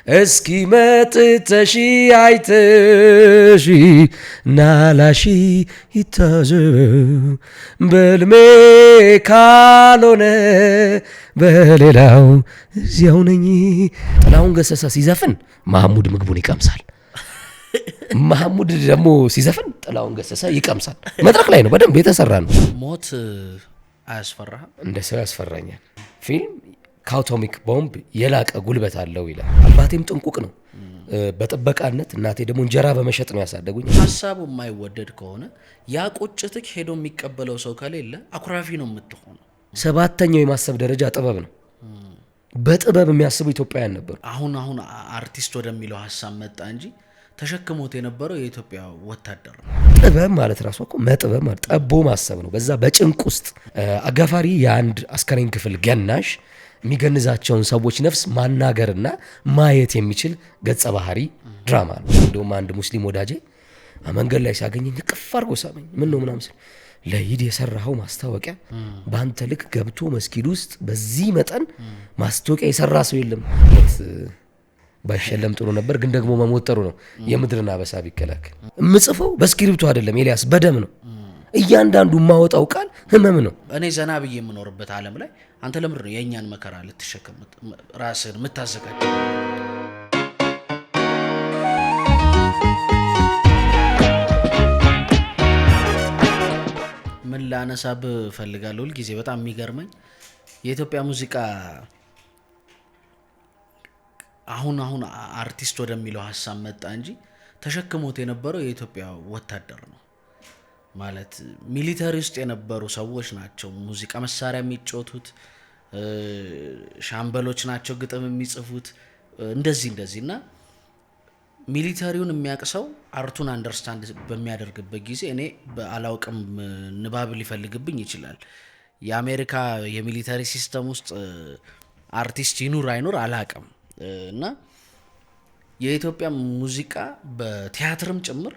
እስኪ መጥተሽ አይተሽ ናላሺ ይታዘብ በልሜ ካልሆነ በሌላው እዚያው ነኝ። ጥላሁን ገሰሰ ሲዘፍን መሐሙድ ምግቡን ይቀምሳል። መሐሙድ ደግሞ ሲዘፍን ጥላሁን ገሰሰ ይቀምሳል። መድረክ ላይ ነው፣ በደንብ የተሰራ ነው። ሞት አያስፈራህም? እንደ ሰው ያስፈራኛል። ፊልም ከአቶሚክ ቦምብ የላቀ ጉልበት አለው ይላል። አባቴም ጥንቁቅ ነው በጥበቃነት፣ እናቴ ደግሞ እንጀራ በመሸጥ ነው ያሳደጉኝ። ሀሳቡ የማይወደድ ከሆነ ያ ቁጭትክ ሄዶ የሚቀበለው ሰው ከሌለ አኩራፊ ነው የምትሆነው። ሰባተኛው የማሰብ ደረጃ ጥበብ ነው። በጥበብ የሚያስቡ ኢትዮጵያውያን ነበሩ። አሁን አሁን አርቲስት ወደሚለው ሀሳብ መጣ እንጂ ተሸክሞት የነበረው የኢትዮጵያ ወታደር ነው። ጥበብ ማለት ራሱ እኮ መጥበብ ማለት ጠቦ ማሰብ ነው። በዛ በጭንቅ ውስጥ አጋፋሪ የአንድ አስከሬን ክፍል ገናሽ የሚገንዛቸውን ሰዎች ነፍስ ማናገርና ማየት የሚችል ገጸ ባህሪ ድራማ ነው። እንደውም አንድ ሙስሊም ወዳጄ መንገድ ላይ ሲያገኘኝ እቅፍ አድርጎ ሳመኝ። ምን ነው ምናምን ስል ለኢድ የሰራኸው ማስታወቂያ በአንተ ልክ ገብቶ መስጊድ ውስጥ በዚህ መጠን ማስታወቂያ የሰራ ሰው የለም። ባይሸለም ጥሩ ነበር፣ ግን ደግሞ መሞት ጥሩ ነው። የምድርን አበሳ ቢከላከል። የምጽፈው በእስክሪብቶ አይደለም ኤልያስ፣ በደም ነው። እያንዳንዱ የማወጣው ቃል ህመም ነው። እኔ ዘና ብዬ የምኖርበት ዓለም ላይ አንተ ለምንድን ነው የእኛን መከራ ልትሸከም ራስህን የምታዘጋጀው? ምን ላነሳብህ እፈልጋለሁ። ሁልጊዜ በጣም የሚገርመኝ የኢትዮጵያ ሙዚቃ አሁን አሁን አርቲስት ወደሚለው ሀሳብ መጣ እንጂ ተሸክሞት የነበረው የኢትዮጵያ ወታደር ነው። ማለት military ውስጥ የነበሩ ሰዎች ናቸው ሙዚቃ መሳሪያ የሚጫወቱት፣ ሻምበሎች ናቸው ግጥም የሚጽፉት፣ እንደዚህ እንደዚህ እና military ውን የሚያውቅ ሰው art ኡን understand በሚያደርግበት ጊዜ እኔ አላውቅም ንባብ ሊፈልግብኝ ይችላል። የአሜሪካ የ military system ውስጥ አርቲስት ይኑር አይኑር አላውቅም። እና የኢትዮጵያ ሙዚቃ በቲያትርም ጭምር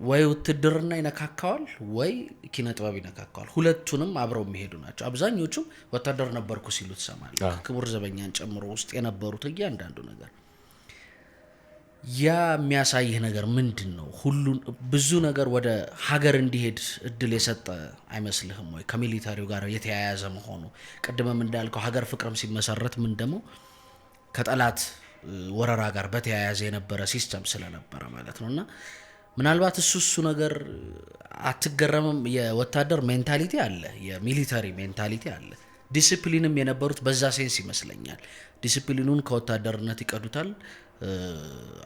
ወይ ውትድርና ይነካካዋል ወይ ኪነ ጥበብ ይነካካዋል። ሁለቱንም አብረው የሚሄዱ ናቸው። አብዛኞቹም ወታደር ነበርኩ ሲሉ ትሰማለህ። ክቡር ዘበኛን ጨምሮ ውስጥ የነበሩት እያንዳንዱ ነገር ያ የሚያሳይህ ነገር ምንድን ነው? ሁሉን ብዙ ነገር ወደ ሀገር እንዲሄድ እድል የሰጠ አይመስልህም ወይ? ከ military ው ጋር የተያያዘ መሆኑ ቅድምም እንዳልከው ሀገር ፍቅርም ሲመሰረት ምን ደግሞ ከጠላት ወረራ ጋር በተያያዘ የነበረ system ስለነበረ ማለት ነው። እና ምናልባት እሱ ነገር አትገረምም? የወታደር mentality አለ፣ የ military mentality አለ። ዲሲፕሊንም የነበሩት በዛ sense ይመስለኛል። ዲሲፕሊኑን ከወታደርነት ይቀዱታል፣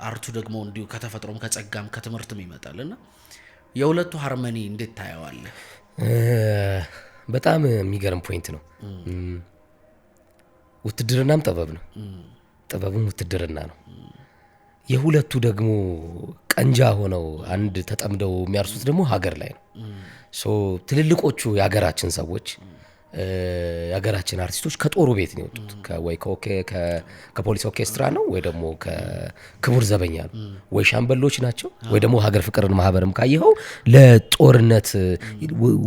art ኡ ደግሞ እንዲሁ ከተፈጥሮም ከጸጋም ከትምህርትም ይመጣል። እና የሁለቱ harmony እንዴት ታየዋለህ? በጣም የሚገርም point ነው። ውትድርናም ጥበብ ነው፣ ጥበብም ውትድርና ነው። የሁለቱ ደግሞ ቀንጃ ሆነው አንድ ተጠምደው የሚያርሱት ደግሞ ሀገር ላይ ነው። so ትልልቆቹ የሀገራችን ሰዎች የሀገራችን አርቲስቶች ከጦሩ ቤት ነው የወጡት። ወይ ከፖሊስ ኦርኬስትራ ነው ወይ ደግሞ ከክቡር ዘበኛ ነው፣ ወይ ሻምበሎች ናቸው፣ ወይ ደግሞ ሀገር ፍቅርን ማህበርም ካየኸው ለጦርነት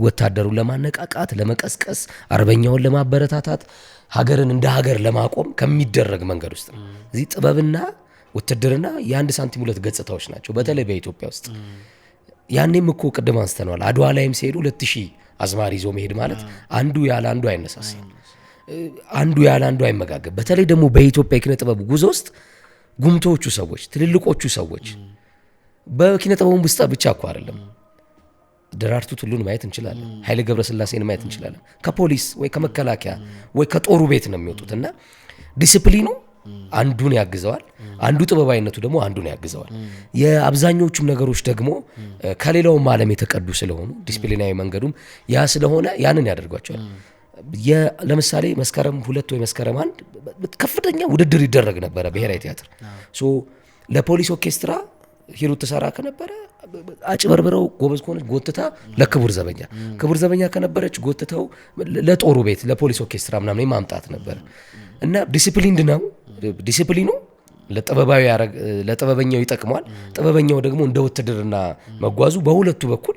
ወታደሩን ለማነቃቃት ለመቀስቀስ፣ አርበኛውን ለማበረታታት፣ ሀገርን እንደ ሀገር ለማቆም ከሚደረግ መንገድ ውስጥ ነው። እዚህ ጥበብና ውትድርና የአንድ ሳንቲም ሁለት ገጽታዎች ናቸው፣ በተለይ በኢትዮጵያ ውስጥ። ያኔም እኮ ቅድም አንስተነዋል። አድዋ ላይም ሲሄዱ 2000 አዝማሪ ይዞ መሄድ ማለት አንዱ ያለ አንዱ አይነሳሳም፣ አንዱ ያለ አንዱ አይመጋገብ። በተለይ ደግሞ በኢትዮጵያ የኪነ ጥበብ ጉዞ ውስጥ ጉምቶቹ ሰዎች፣ ትልልቆቹ ሰዎች በኪነ ጥበቡ ውስጥ ብቻ እኮ አይደለም። ደራርቱ ቱሉን ማየት እንችላለን፣ ኃይሌ ገብረስላሴን ማየት እንችላለን። ከፖሊስ ወይ ከመከላከያ ወይ ከጦሩ ቤት ነው የሚወጡት እና ዲሲፕሊኑ አንዱን ያግዘዋል፣ አንዱ ጥበባዊነቱ ደግሞ አንዱን ያግዘዋል። የአብዛኞቹም ነገሮች ደግሞ ከሌላውም ዓለም የተቀዱ ስለሆኑ ዲሲፕሊናዊ መንገዱም ያ ስለሆነ ያንን ያደርጓቸዋል። ለምሳሌ መስከረም 2 ወይ መስከረም 1 ከፍተኛ ውድድር ይደረግ ነበረ ብሔራዊ ቲያትር። so ለፖሊስ ኦርኬስትራ ሂሩት ትሰራ ከነበረ አጭበርብረው ጎበዝ ከሆነች ጎትታ ለክቡር ዘበኛ፣ ክቡር ዘበኛ ከነበረች ጎትተው ለጦሩ ቤት ለፖሊስ ኦርኬስትራ ምናምን ማምጣት ነበር። እና disciplined ነው። ዲሲፕሊኑ ለጥበበኛው ይጠቅመዋል፣ ጥበበኛው ደግሞ እንደ ውትድርና መጓዙ በሁለቱ በኩል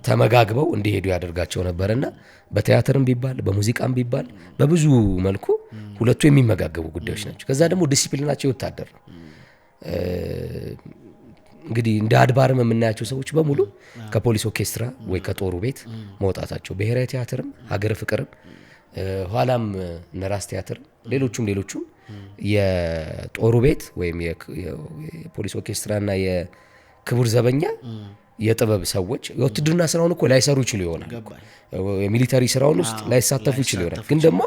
ተመጋግበው እንዲሄዱ ያደርጋቸው ነበርና በቲያትርም ቢባል በሙዚቃም ቢባል በብዙ መልኩ ሁለቱ የሚመጋገቡ ጉዳዮች ናቸው። ከዛ ደግሞ ዲሲፕሊናቸው የወታደር ነው። እንግዲህ እንደ አድባርም የምናያቸው ሰዎች በሙሉ ከፖሊስ ኦርኬስትራ ወይ ከጦሩ ቤት መውጣታቸው ብሔራዊ ቲያትርም ሀገር ፍቅርም ኋላም እነ ራስ ቲያትርም ሌሎቹም የጦሩ ቤት ወይም የፖሊስ ኦርኬስትራና የክቡር ዘበኛ የጥበብ ሰዎች የውትድርና ስራውን እኮ ላይሰሩ ይችሉ ይሆናል። የ military ስራውን ውስጥ ላይሳተፉ ይችሉ ይሆናል። ግን ደግሞ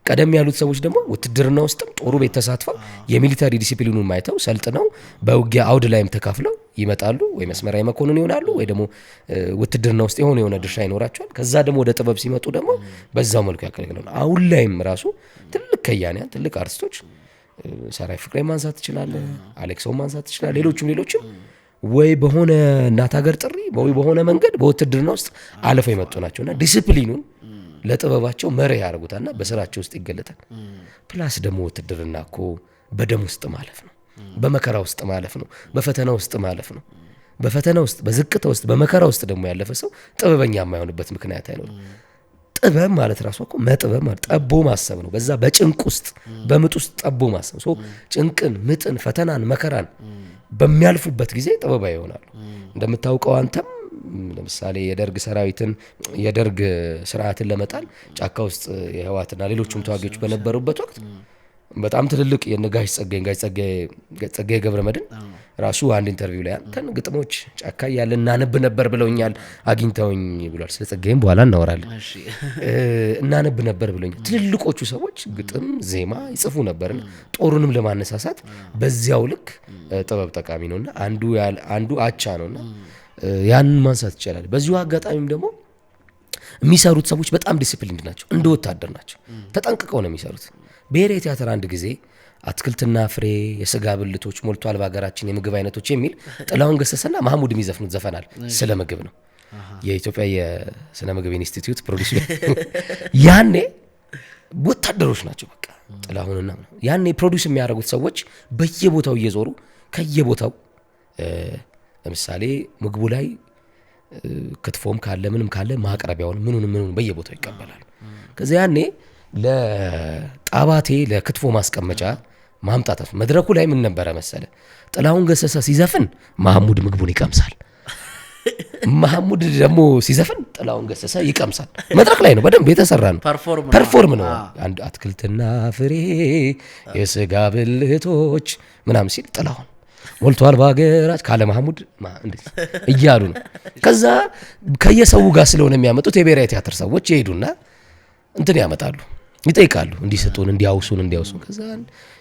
ቀደም ያሉት ሰዎች ደግሞ ውትድርና ውስጥም ጦሩ ቤት ተሳትፈው የ military discipline ኡን ማይተው ሰልጥነው በውጊያ አውድ ላይም ተካፍለው ይመጣሉ። ወይ መስመራዊ መኮንን ይሆናሉ ወይ ደግሞ ውትድርና ውስጥ የሆነ ድርሻ ይኖራቸዋል። ከዛ ደግሞ ወደ ጥበብ ሲመጡ ደግሞ በዛው መልኩ ያገለግላሉ። አሁን ላይም ራሱ ትልቅ ከያንያን ትልቅ አርቲስቶች ሰራይ ፍቅሬ ማንሳት ትችላለህ፣ አሌክሶ ማንሳት ትችላለህ፣ ሌሎችም ወይ በሆነ እናት ሀገር ጥሪ ወይ በሆነ መንገድ በውትድርና ውስጥ አልፈው የመጡ ናቸውና ዲሲፕሊኑን ለጥበባቸው መርህ ያደርጉታልና በስራቸው ውስጥ ይገለጣል። plus ደግሞ ውትድርና እኮ በደም ውስጥ ማለፍ ነው፣ በመከራ ውስጥ ማለፍ ነው፣ በፈተና ውስጥ ማለፍ ነው። በፈተና ውስጥ በዝቅታ ውስጥ በመከራ ውስጥ ደግሞ ያለፈ ሰው ጥበበኛ የማይሆንበት ምክንያት አይኖርም። ጥበብ ማለት ራሱ እኮ መጥበብ ማለት ጠቦ ማሰብ ነው። በዛ በጭንቅ ውስጥ በምጥ ውስጥ ጠቦ ማሰብ so ጭንቅን፣ ምጥን፣ ፈተናን፣ መከራን በሚያልፉበት ጊዜ ጥበባዊ ይሆናሉ። እንደምታውቀው አንተም ለምሳሌ የደርግ ሰራዊትን የደርግ ስርዓትን ለመጣል ጫካ ውስጥ የህወሓትና ሌሎችም ተዋጊዎች በነበሩበት ወቅት በጣም ትልልቅ የነጋሽ ጸጋዬ ገብረመድህን ራሱ አንድ interview ላይ አንተን ግጥሞች ጫካ እያለ እናነብ ነበር ብለውኛል አግኝተውኝ ብሏል። ስለ ጸጋዬም በኋላ እናወራለን። እናነብ ነበር ብለውኛል። ትልልቆቹ ሰዎች ግጥም ዜማ ይጽፉ ነበርና ጦሩንም ለማነሳሳት በዚያው ልክ ጥበብ ጠቃሚ ነውና አንዱ አቻ ነውና ያንን ማንሳት ይቻላል። በዚሁ አጋጣሚም ደግሞ የሚሰሩት ሰዎች በጣም disciplined ናቸው፣ እንደ ወታደር ናቸው፣ ተጠንቅቀው ነው የሚሰሩት። ብሔራዊ ቲያትር አንድ ጊዜ አትክልትና ፍሬ የስጋ ብልቶች ሞልቷል በሀገራችን የምግብ አይነቶች የሚል ጥላሁን ገሰሰና ማህሙድ የሚዘፍኑት ዘፈናል ስለ ምግብ ነው። የኢትዮጵያ የስነ ምግብ ኢንስቲትዩት produce ያኔ ወታደሮች ናቸው በቃ ጥላሁንና ያኔ produce የሚያደርጉት ሰዎች በየቦታው እየዞሩ ከየቦታው ለምሳሌ ምግቡ ላይ ክትፎም ካለ ምንም ካለ ማቅረቢያውን ምኑን በየቦታው ይቀበላሉ። ከዛ ያኔ ለጣባቴ ለክትፎ ማስቀመጫ ማምጣት መድረኩ ላይ ምን ነበረ መሰለ፣ ጥላሁን ገሰሰ ሲዘፍን ማህሙድ ምግቡን ይቀምሳል፣ ማህሙድ ደግሞ ሲዘፍን ጥላሁን ገሰሰ ይቀምሳል። መድረክ ላይ ነው፣ በደንብ የተሰራ ነው፣ perform ነው። አንድ አትክልትና ፍሬ የስጋ ብልቶች ምናምን ሲል ጥላሁን ሞልቷል በሀገራችን ካለ ማህሙድ እያሉ ነው። ከዛ ከየሰው ጋር ስለሆነ የሚያመጡት የብሔራዊ ቲያትር ሰዎች ይሄዱና እንትን ያመጣሉ፣ ይጠይቃሉ፣ እንዲሰጡን እንዲያውሱን። ከዛ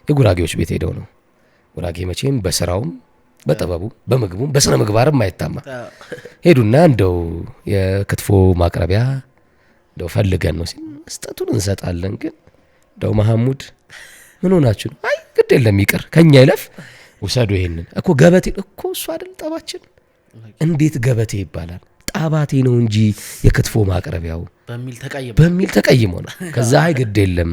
የጉራጌዎች ቤት ሄደው ነው። ጉራጌ መቼም በስራውም በጥበቡ በምግቡም በስነ ምግባርም አይታማ። ሄዱና እንደው የክትፎ ማቅረቢያ እንደው ፈልገን ነው ሲል መስጠቱን እንሰጣለን፣ ግን እንደው ማህሙድ ምን ሆናችሁ ነው? አይ ግድ የለም ይቅር ከኛ ይለፍ ውሰዱ ይሄንን እኮ ገበቴ እኮ እሱ አይደል ጠባችን። እንዴት ገበቴ ይባላል? ጣባቴ ነው እንጂ የክትፎ ማቅረቢያው በሚል ተቀይሞ ነው። ከዛ አይ ግድ የለም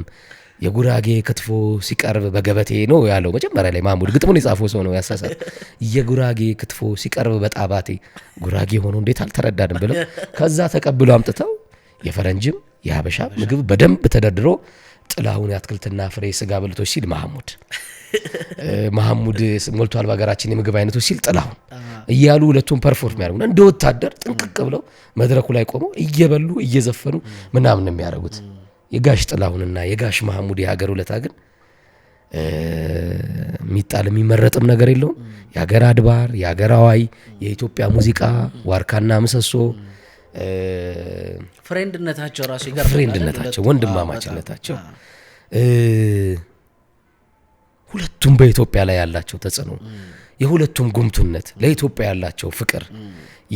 የጉራጌ ክትፎ ሲቀርብ በገበቴ ነው ያለው መጀመሪያ ላይ ማህሙድ። ግጥሙን የጻፈው ሰው ነው ያሳሳት። የጉራጌ ክትፎ ሲቀርብ በጣባቴ ጉራጌ ሆኖ እንዴት አልተረዳንም ብለው ከዛ ተቀብሎ አምጥተው የፈረንጅም የሀበሻ ምግብ በደንብ ተደርድሮ ጥላሁን የአትክልትና ፍሬ ስጋ ብልቶች ሲል ማህሙድ፣ ማህሙድ ሞልቷል በሀገራችን የምግብ አይነቶች ሲል ጥላሁን እያሉ ሁለቱም perform ያደርጉና እንደ ወታደር ጥንቅቅ ብለው መድረኩ ላይ ቆመው እየበሉ እየዘፈኑ ምናምን ነው የሚያደርጉት። የጋሽ ጥላሁንና የጋሽ ማህሙድ የሀገር ውለታ ግን የሚጣል የሚመረጥም ነገር የለውም። የሀገር አድባር፣ የሀገር አዋይ፣ የኢትዮጵያ ሙዚቃ ዋርካና ምሰሶ፣ friend ነታቸው ራሱ ይገርማል። friend ነታቸው፣ ወንድማማችነታቸው፣ ሁለቱም በኢትዮጵያ ላይ ያላቸው ተጽዕኖ፣ የሁለቱም ጉምቱነት፣ ለኢትዮጵያ ያላቸው ፍቅር።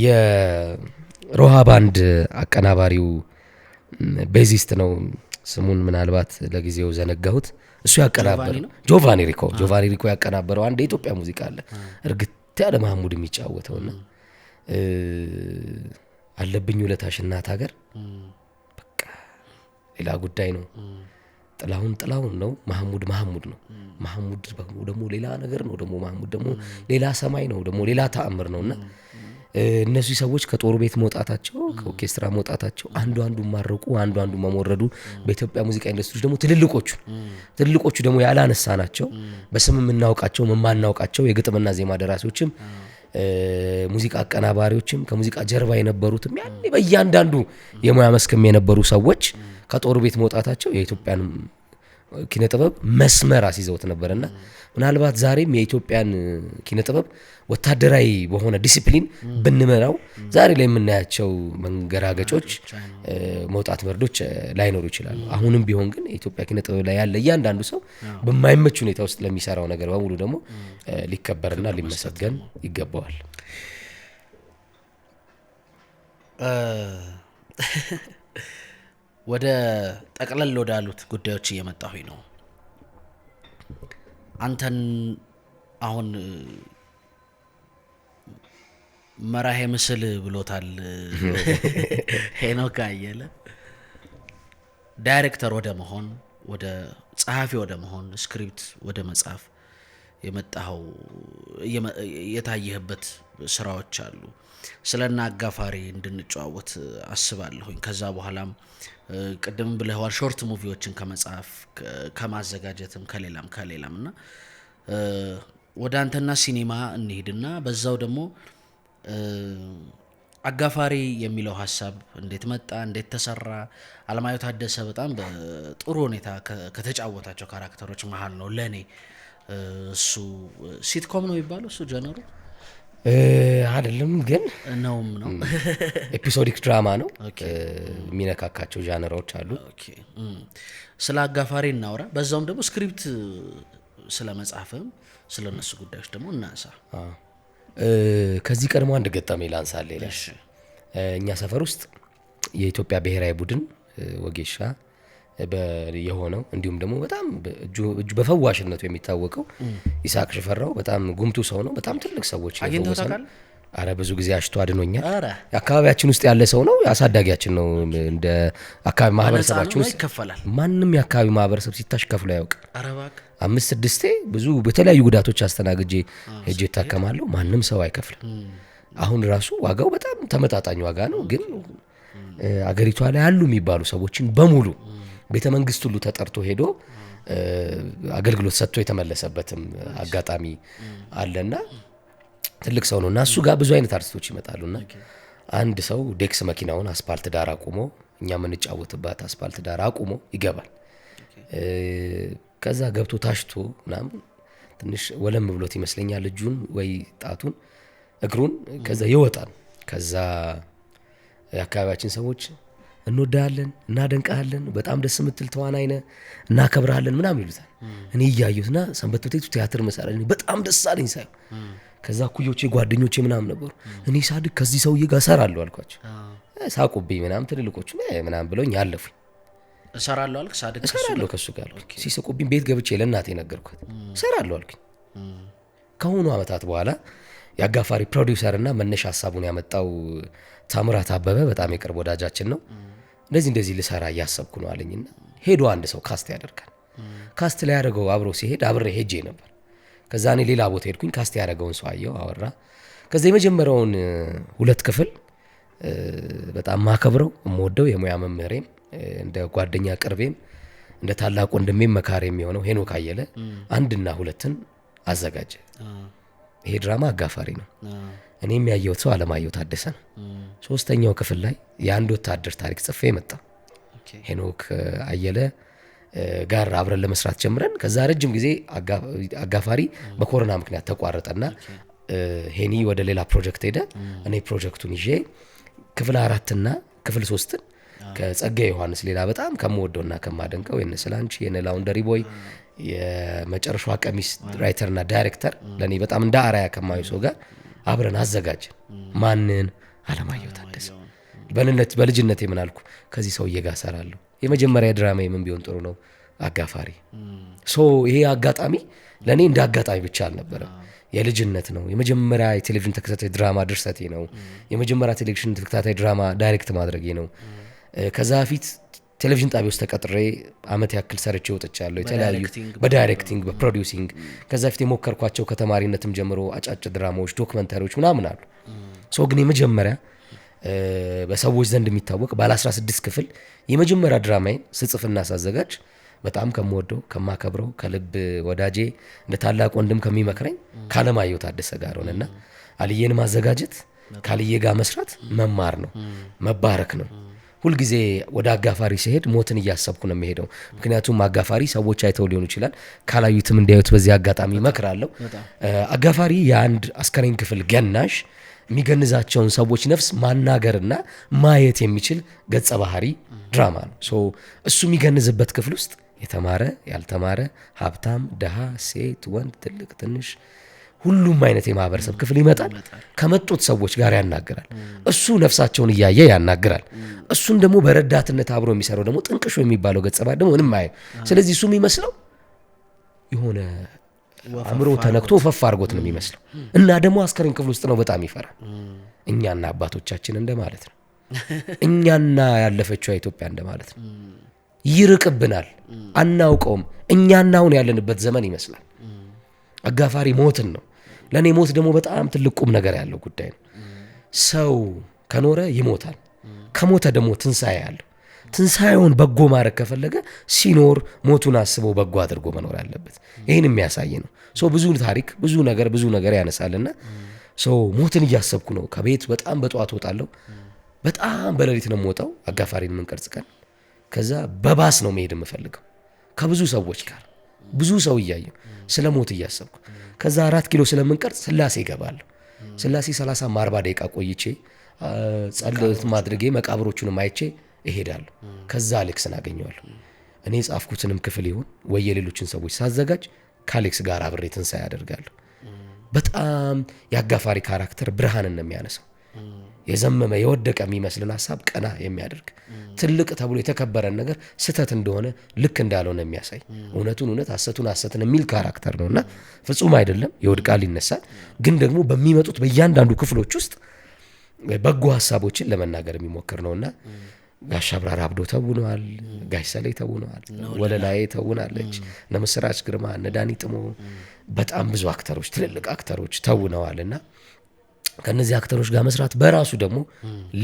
የሮሃ ባንድ አቀናባሪው bassist ነው፣ ስሙን ምናልባት ለጊዜው ዘነጋሁት። እሱ ያቀናበረው ጆቫኒ ሪኮ ያቀናበረው አንድ የኢትዮጵያ ሙዚቃ አለ እርግጥ ያለ ማህሙድ የሚጫወተውና አለብኝ ውለታሽ እናት ሀገር በቃ ሌላ ጉዳይ ነው። ጥላሁን ጥላሁን ነው፣ ማህሙድ ማህሙድ ነው። ማህሙድ ደግሞ ሌላ ነገር ነው፣ ደግሞ ማህሙድ ደግሞ ሌላ ሰማይ ነው፣ ደግሞ ሌላ ተአምር ነውና እነዚህ ሰዎች ከጦር ቤት መውጣታቸው፣ ከኦርኬስትራ መውጣታቸው፣ አንዱ አንዱ ማረቁ፣ አንዱ አንዱ መሞረዱ፣ በኢትዮጵያ ሙዚቃ ኢንዱስትሪ ደግሞ ትልልቆቹ ደግሞ ያላነሳ ናቸው በስም የምናውቃቸው የማናውቃቸው የግጥምና ዜማ ደራሲዎችም ሙዚቃ አቀናባሪዎችም ከሙዚቃ ጀርባ የነበሩትም ያኔ በእያንዳንዱ የሙያ መስክም የነበሩ ሰዎች ከጦር ቤት መውጣታቸው የኢትዮጵያን ኪነ ጥበብ መስመር አስይዘውት ነበርና ምናልባት ዛሬም የኢትዮጵያን ኪነ ጥበብ ወታደራዊ በሆነ ዲሲፕሊን ብንመራው ዛሬ ላይ የምናያቸው መንገራገጮች፣ መውጣት መርዶች ላይኖሩ ይችላሉ። አሁንም ቢሆን ግን የኢትዮጵያ ኪነ ጥበብ ላይ ያለ እያንዳንዱ ሰው በማይመች ሁኔታ ውስጥ ለሚሰራው ነገር በሙሉ ደግሞ ሊከበርና ሊመሰገን ይገባዋል። ወደ ጠቅለል ወዳሉት ጉዳዮች እየመጣሁኝ ነው። አንተን አሁን መራሄ ምስል ብሎታል ሄኖክ አየለ። ዳይሬክተር ወደ መሆን፣ ወደ ጸሐፊ ወደ መሆን፣ script ወደ መጻፍ የመጣኸው የታየህበት ስራዎች አሉ። ስለና አጋፋሪ እንድንጨዋወት አስባለሁኝ። ከዛ በኋላም ቅድም ብለዋል short movie ዎችን ከመጻፍ ከማዘጋጀትም ከሌላም ከሌላም እና ወደ አንተና ሲኒማ እንሂድና በዛው ደግሞ አጋፋሪ የሚለው ሐሳብ እንዴት መጣ፣ እንዴት ተሰራ? አለማየሁ ታደሰ በጣም በጥሩ ሁኔታ ከተጫወታቸው character ኦች መሃል ነው ለኔ። እሱ sitcom ነው የሚባለው እሱ genre ኡ አይደለም ግን ነውም ነው episodic drama ነው። የሚነካካቸው genre ዎች አሉ። Okay፣ ስለ አጋፋሪ እናውራ፣ በዛውም ደግሞ script ስለ መጻፍም ስለ እነሱ ጉዳዮች ደግሞ እናንሳ። ከዚህ ቀድሞ አንድ ገጠመኝ ላንሳልህ ኤልያስ። እኛ ሰፈር ውስጥ የኢትዮጵያ ብሔራዊ ቡድን ወጌሻ የሆነው እንዲሁም ደግሞ በጣም እጁ በፈዋሽነቱ የሚታወቀው ይስሐቅ ሽፈራው በጣም ጉምቱ ሰው ነው። በጣም ትልቅ ሰዎች አግኝተኸው የፈወሰ ነው። ታውቃለህ? አረ ብዙ ጊዜ አሽቶ አድኖኛል። ኧረ። አካባቢያችን ውስጥ ያለ ሰው ነው፣ አሳዳጊያችን ነው። እንደ አካባቢ ማህበረሰባችን በነፃ ነው ውስጥ ይከፈላል? ማንም የአካባቢ ማህበረሰብ ሲታሽ ከፍሎ አያውቅም። ኧረ እባክህ። 5-6 ብዙ በተለያዩ ጉዳቶች አስተናግጄ ሄጄ እታከማለሁ። ማንም ሰው አይከፍልም። አሁን ራሱ ዋጋው በጣም ተመጣጣኝ ዋጋ ነው። ግን አገሪቷ ላይ ያሉ የሚባሉ ሰዎችን በሙሉ ቤተ መንግስት ሁሉ ተጠርቶ ሄዶ አገልግሎት ሰጥቶ የተመለሰበትም አጋጣሚ አለና ትልቅ ሰው ነውና እሱ ጋር ብዙ አይነት አርቲስቶች ይመጣሉና አንድ ሰው ዴክስ መኪናውን አስፓልት ዳር አቁሞ፣ እኛ የምንጫወትባት አስፓልት ዳር አቁሞ ይገባል። ከዛ ገብቶ ታሽቶ ምናምን ትንሽ ወለም ብሎት ይመስለኛል እጁን ወይ ጣቱን እግሩን፣ ከዛ ይወጣል። ከዛ የአካባቢያችን ሰዎች እንወዳለን፣ እናደንቃለን፣ በጣም ደስ የምትል ተዋናይ ነህ፣ እናከብርሃለን ምናምን ይሉታል። እኔ እያየሁትና ሰንበት ትምህርት ቤቱ ቲያትር መሳሪያ እኔ በጣም ደስ አለኝ ሳየው። ከዛ እኩዮቼ ጓደኞቼ ምናምን ነበሩ። እኔ ሳድግ ከዚህ ሰውዬ ጋር እሰራለሁ አልኳቸው። ሳቁብኝ ምናምን ትልልቆቹ ምናምን ብለውኝ አለፉኝ። እሰራለሁ አልክ? ሳድግ ከሱ እሰራለሁ ጋር? ከሱ ጋር አልኩኝ። ሲስቁብኝ ቤት ገብቼ ለእናቴ ነገርኳት። እሰራለሁ አልኩኝ። ከሆኑ አመታት በኋላ የአጋፋሪ ፕሮዲውሰር እና መነሻ ሐሳቡን ያመጣው ታምራት አበበ በጣም የቅርብ ወዳጃችን ነው። እንደዚህ እንደዚህ ልሰራ እያሰብኩ ነው አለኝና ሄዶ አንድ ሰው cast ያደርጋል። cast ላይ ያደረገው አብሮ ሲሄድ አብሬ ሄጄ ነበር። ከዛ እኔ ሌላ ቦታ ሄድኩኝ። cast ያደረገውን ሰው አየሁ፣ አወራ። ከዛ የመጀመሪያውን 2 ክፍል በጣም ማከብረው የምወደው የሙያ መምህሬም እንደ ጓደኛ ቅርቤም እንደ ታላቅ ወንድሜም መካሬም የሆነው ሄኖክ አየለ 1 እና 2ን አዘጋጀ። ይሄ ድራማ አጋፋሪ ነው። እኔም ያየሁት ሰው አለማየሁ ታደሰ ነው። 3ኛው ክፍል ላይ የአንድ ወታደር ታሪክ ጽፌ መጣ። ሄኖክ አየለ ጋር አብረን ለመስራት ጀምረን ከዛ ረጅም ጊዜ አጋፋሪ በኮሮና ምክንያት ተቋረጠና ሄኒ ወደ ሌላ ፕሮጀክት ሄደ። እኔ ፕሮጀክቱን ይዤ ክፍል 4 እና ክፍል 3ን ከጸጋዬ ዮሐንስ ሌላ በጣም ከምወደውና ከማደንቀው የነ ስላንቺ የነ ላውንደሪ ቦይ የመጨረሻዋ ቀሚስ ራይተርና ዳይሬክተር ለኔ በጣም እንደ አርአያ ከማየው ሰው ጋር አብረን አዘጋጀን። ማንን? አለማየሁ ታደሰ። በልጅነቴ ምን አልኩ? ከዚህ ሰውዬ ጋር እሰራለሁ። የመጀመሪያ ድራማዬ ምን ቢሆን ጥሩ ነው? አጋፋሪ። ይሄ አጋጣሚ ለኔ እንደ አጋጣሚ ብቻ አልነበረም። የልጅነት ነው። የመጀመሪያ የቴሌቪዥን ተከታታይ ድራማ ድርሰቴ ነው። የመጀመሪያ ቴሌቪዥን ተከታታይ ድራማ direct ማድረጌ ነው። ከዛ በፊት ቴሌቪዥን ጣቢያ ውስጥ ተቀጥሬ አመት ያክል ሰርቼ ወጥቻለሁ። የተለያዩ በ directing፣ በ directing፣ በ producing ከዛ በፊት የሞከርኳቸው ከተማሪነትም ጀምሮ አጫጭር ድራማዎች፣ ዶክመንታሪዎች ምናምን አሉ። ሰው ግን የመጀመሪያ በሰዎች ዘንድ የሚታወቅ ባለ 16 ክፍል የመጀመሪያ ድራማዬን ስጽፍና ሳዘጋጅ በጣም ከምወደው፣ ከማከብረው፣ ከልብ ወዳጄ፣ እንደ ታላቅ ወንድም ከሚመክረኝ ካለማየሁ ታደሰ ጋር ሆነና አልዬን ማዘጋጀት፣ ካልዬ ጋር መስራት መማር ነው፣ መባረክ ነው። ሁልጊዜ ወደ አጋፋሪ ሲሄድ ሞትን እያሰብኩ ነው የሚሄደው። ምክንያቱም አጋፋሪ ሰዎች አይተው ሊሆኑ ይችላል፣ ካላዩትም እንዲያዩት በዚህ አጋጣሚ እመክራለሁ። አጋፋሪ የአንድ አስከሬን ክፍል ገናዥ፣ የሚገንዛቸውን ሰዎች ነፍስ ማናገርና ማየት የሚችል ገጸ ባህሪ ድራማ ነው። So እሱ የሚገንዝበት ክፍል ውስጥ የተማረ፣ ያልተማረ፣ ሀብታም፣ ድሃ፣ ሴት፣ ወንድ፣ ትልቅ፣ ትንሽ፣ ሁሉም አይነት የማህበረሰብ ክፍል ይመጣል። ከመጡት ሰዎች ጋር ያናግራል። እሱ ነፍሳቸውን እያየ ያናግራል። እሱን ደግሞ በረዳትነት አብሮ የሚሰራው ደግሞ ጥንቅሹ የሚባለው ገጸ ባህሪ ደግሞ ምንም አያይም። ስለዚህ እሱ የሚመስለው የሆነ አእምሮ ተነክቶ ፈፍ አድርጎት ነው የሚመስለው። እና ደግሞ አስከሬን ክፍል ውስጥ ነው፣ በጣም ይፈራል። እኛና አባቶቻችን እንደማለት ነው። እኛና ያለፈችው ኢትዮጵያ እንደማለት ነው። ይርቅብናል፣ አናውቀውም። እኛና አሁን ያለንበት ዘመን ይመስላል። አጋፋሪ ሞትን ነው። ለእኔ ሞት ደግሞ በጣም ትልቅ ቁም ነገር ያለው ጉዳይ ነው። ሰው ከኖረ ይሞታል። ከሞተ ደግሞ ትንሣኤ አለው። ትንሣኤውን በጎ ማድረግ ከፈለገ ሲኖር ሞቱን አስቦ በጎ አድርጎ መኖር አለበት። ይህን የሚያሳይ ነው። So ብዙ ታሪክ፣ ብዙ ነገር፣ ብዙ ነገር ያነሳልና so ሞትን እያሰብኩ ነው። ከቤት በጣም በጠዋት እወጣለሁ። በጣም በሌሊት ነው የምወጣው አጋፋሪን የምንቀርጽ ቀን። ከዛ በባስ ነው መሄድ የምፈልገው ከብዙ ሰዎች ጋር፣ ብዙ ሰው እያየሁ፣ ስለ ሞት እያሰብኩ። ከዛ 4 ኪሎ ስለምንቀርጽ ስላሴ እገባለሁ። ስላሴ 30 40 ደቂቃ ቆይቼ፣ ጸሎት ማድረጌ፣ መቃብሮቹንም አይቼ እሄዳለሁ። ከዛ አሌክስን አገኘዋለሁ። እኔ የጻፍኩትንም ክፍል ይሁን ወይ የሌሎችን ሰዎች ሳዘጋጅ ከአሌክስ ጋር አብሬ ትንሣኤ አደርጋለሁ። በጣም የአጋፋሪ character ብርሃንን ነው የሚያነሳው። የዘመመ፣ የወደቀ የሚመስልን ሀሳብ ቀና የሚያደርግ፣ ትልቅ ተብሎ የተከበረን ነገር ስህተት እንደሆነ፣ ልክ እንዳልሆነ የሚያሳይ፣ እውነቱን እውነት ሐሰቱን ሐሰትን የሚል character ነው። እና ፍጹም አይደለም፣ ይወድቃል፣ ይነሳል። ግን ደግሞ በሚመጡት በእያንዳንዱ ክፍሎች ውስጥ በጎ ሀሳቦችን ለመናገር የሚሞክር ነው። እና ጋሽ አብራር አብዶ ተውነዋል፣ ጋሽ ሰሌ ተውነዋል፣ ወለላዬ ተውናለች፣ እነ ምስራች ግርማ፣ እነ ዳኒ ጥሞ፣ በጣም ብዙ actor ኦች፣ ትልልቅ actor ኦች ተውነዋል። እና ከእነዚህ actor ኦች ጋር መስራት በራሱ ደግሞ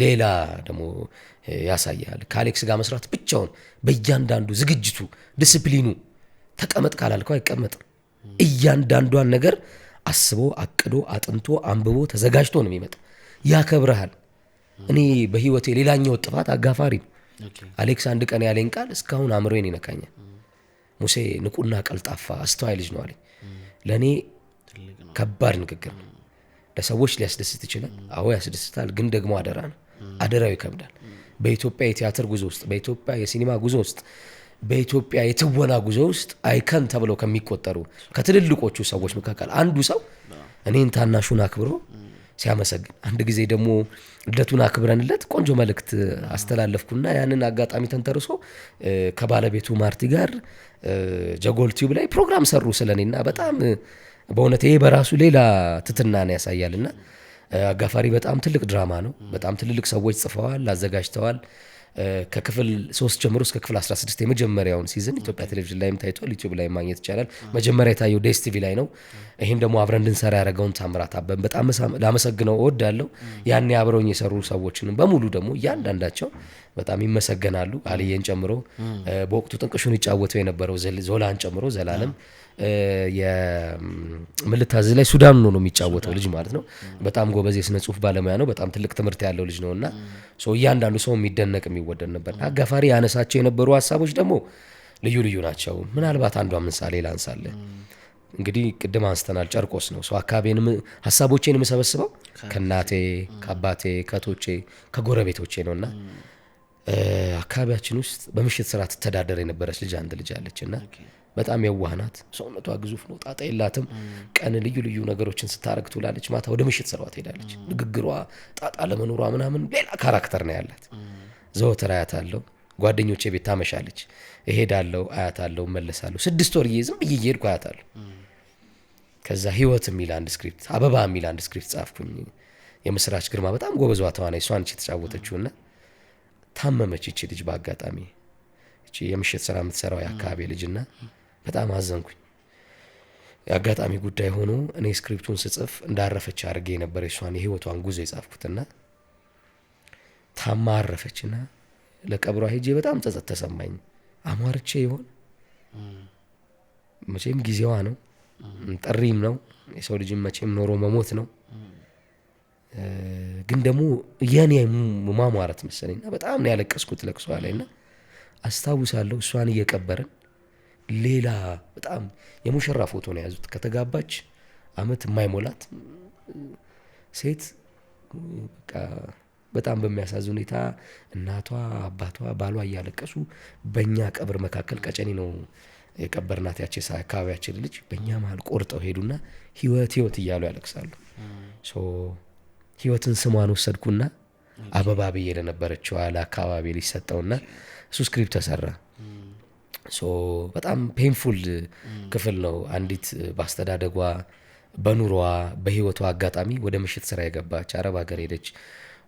ሌላ ደግሞ ያሳያል። ከአሌክስ ጋር መስራት ብቻውን በእያንዳንዱ ዝግጅቱ፣ ዲስፕሊኑ፣ ተቀመጥ ካላልከው አይቀመጥም። እያንዳንዷን ነገር አስቦ፣ አቅዶ፣ አጥንቶ፣ አንብቦ፣ ተዘጋጅቶ ነው የሚመጣው። ያከብረሃል። እኔ በህይወቴ ሌላኛው ጥፋት አጋፋሪ ነው። አሌክስ አንድ ቀን ያለኝ ቃል እስካሁን አእምሮዬን ይነካኛል። "ሙሴ ንቁና ቀልጣፋ አስተዋይ ልጅ ነው" አለኝ። ለእኔ ከባድ ንግግር ነው። ለሰዎች ሊያስደስት ይችላል። አዎ ያስደስታል፣ ግን ደግሞ አደራ ነው። አደራው ይከብዳል። በኢትዮጵያ የቲያትር ጉዞ ውስጥ፣ በኢትዮጵያ የሲኒማ ጉዞ ውስጥ፣ በኢትዮጵያ የትወና ጉዞ ውስጥ icon ተብለው ከሚቆጠሩ ከትልልቆቹ ሰዎች መካከል አንዱ ሰው እኔን ታናሹን አክብሮ ሲያመሰግን፣ አንድ ጊዜ ደግሞ ልደቱን አክብረንለት ቆንጆ መልእክት አስተላለፍኩና ያንን አጋጣሚ ተንተርሶ ከባለቤቱ ማርቲ ጋር ጀጎል ቲዩብ ላይ ፕሮግራም ሰሩ ስለኔና በጣም በእውነት ይሄ በራሱ ሌላ ትትናን ያሳያልና አጋፋሪ በጣም ትልቅ ድራማ ነው። በጣም ትልልቅ ሰዎች ጽፈዋል፣ አዘጋጅተዋል። ከክፍል 3 ጀምሮ እስከ ክፍል 16 የመጀመሪያውን season ኢትዮጵያ ቴሌቪዥን ላይም ታይቷል፣ ዩቲዩብ ላይ ማግኘት ይቻላል። መጀመሪያ የታየው ዲኤስቲቪ ላይ ነው። ይህም ደግሞ አብረን እንድንሰራ ያደረገውን ታምራት አበበን በጣም ላመሰግነው እወዳለሁ። ያኔ አብረውኝ የሰሩ ሰዎችንም በሙሉ ደግሞ እያንዳንዳቸው በጣም ይመሰገናሉ። አልዬን ጨምሮ፣ በወቅቱ ጥንቅሹን ይጫወተው የነበረው ዞላን ጨምሮ፣ ዘላለም የምልታዝ ላይ ሱዳን ነው የሚጫወተው ልጅ ማለት ነው። በጣም ጎበዝ የስነ ጽሁፍ ባለሙያ ነው። በጣም ትልቅ ትምህርት ያለው ልጅ ነው። እና እያንዳንዱ ሰው የሚደነቅ፣ የሚወደድ ነበር። አጋፋሪ ያነሳቸው የነበሩ ሀሳቦች ደግሞ ልዩ ልዩ ናቸው። ምናልባት አንዷ ምሳሌ ላንሳለ። እንግዲህ ቅድም አንስተናል፣ ጨርቆስ ነው። ሰው አካባቢን ሀሳቦቼን የምሰበስበው ከእናቴ፣ ከአባቴ፣ ከእህቶቼ፣ ከጎረቤቶቼ ነው። እና አካባቢያችን ውስጥ በምሽት ስራ ትተዳደር የነበረች ልጅ፣ አንድ ልጅ አለች። እና በጣም የዋህ ናት። ሰውነቷ ግዙፍ ነው፣ ጣጣ የላትም። ቀን ልዩ ልዩ ነገሮችን ስታረግ ትውላለች። ማታ ወደ ምሽት ስራዋ ትሄዳለች። ንግግሯ፣ ጣጣ ለመኖሯ ምናምን ሌላ character ነው ያላት። ዘወትር አያታለሁ። ጓደኞቼ ቤት ታመሻለች። እሄዳለሁ፣ አያታለሁ፣ እመለሳለሁ። 6 ወር ዝም ብዬ እየሄድኩ አያታለሁ። ከዛ ህይወት የሚል አንድ script፣ አበባ የሚል አንድ script ጻፍኩኝ። የምስራች ግርማ በጣም ጎበዟ ተዋናይ እሷ ነች የተጫወተችውና ታመመች ይቺ ልጅ በአጋጣሚ፣ ይቺ የምሽት ስራ የምትሰራው የአካባቢ ልጅና በጣም አዘንኩኝ። የአጋጣሚ ጉዳይ ሆኖ እኔ script ኡን ስጽፍ እንዳረፈች አድርጌ ነበር የሷን የህይወቷን ጉዞ የጻፍኩትና ታማ አረፈችና ለቀብሯ ሄጄ በጣም ጸጸት ተሰማኝ። አሟርቼ ይሆን? መቼም ጊዜዋ ነው፣ ጥሪም ነው። የሰው ልጅም መቼም ኖሮ መሞት ነው። ግን ደግሞ የኔ ማሟረት መሰለኝና በጣም ነው ያለቀስኩት ለቅሷ ላይና አስታውሳለሁ እሷን እየቀበርን ሌላ በጣም የሙሽራ ፎቶ ነው የያዙት። ከተጋባች አመት የማይሞላት ሴት በቃ በጣም በሚያሳዝን ሁኔታ እናቷ፣ አባቷ፣ ባሏ እያለቀሱ በእኛ ቀብር መካከል፣ ቀጨኔ ነው የቀበርናት ያቺ አካባቢያችን ልጅ፣ በእኛ መሀል ቆርጠው ሄዱና ህይወት ህይወት እያሉ ያለቅሳሉ። So ህይወትን ስሟን ወሰድኩና አበባ ብዬ ለነበረችው ለአካባቢ ልጅ ሰጠውና እሱ script ተሰራ። So በጣም painful ክፍል ነው። አንዲት በአስተዳደጓ፣ በኑሮዋ፣ በህይወቷ አጋጣሚ ወደ ምሽት ስራ የገባች፣ አረብ ሀገር ሄደች።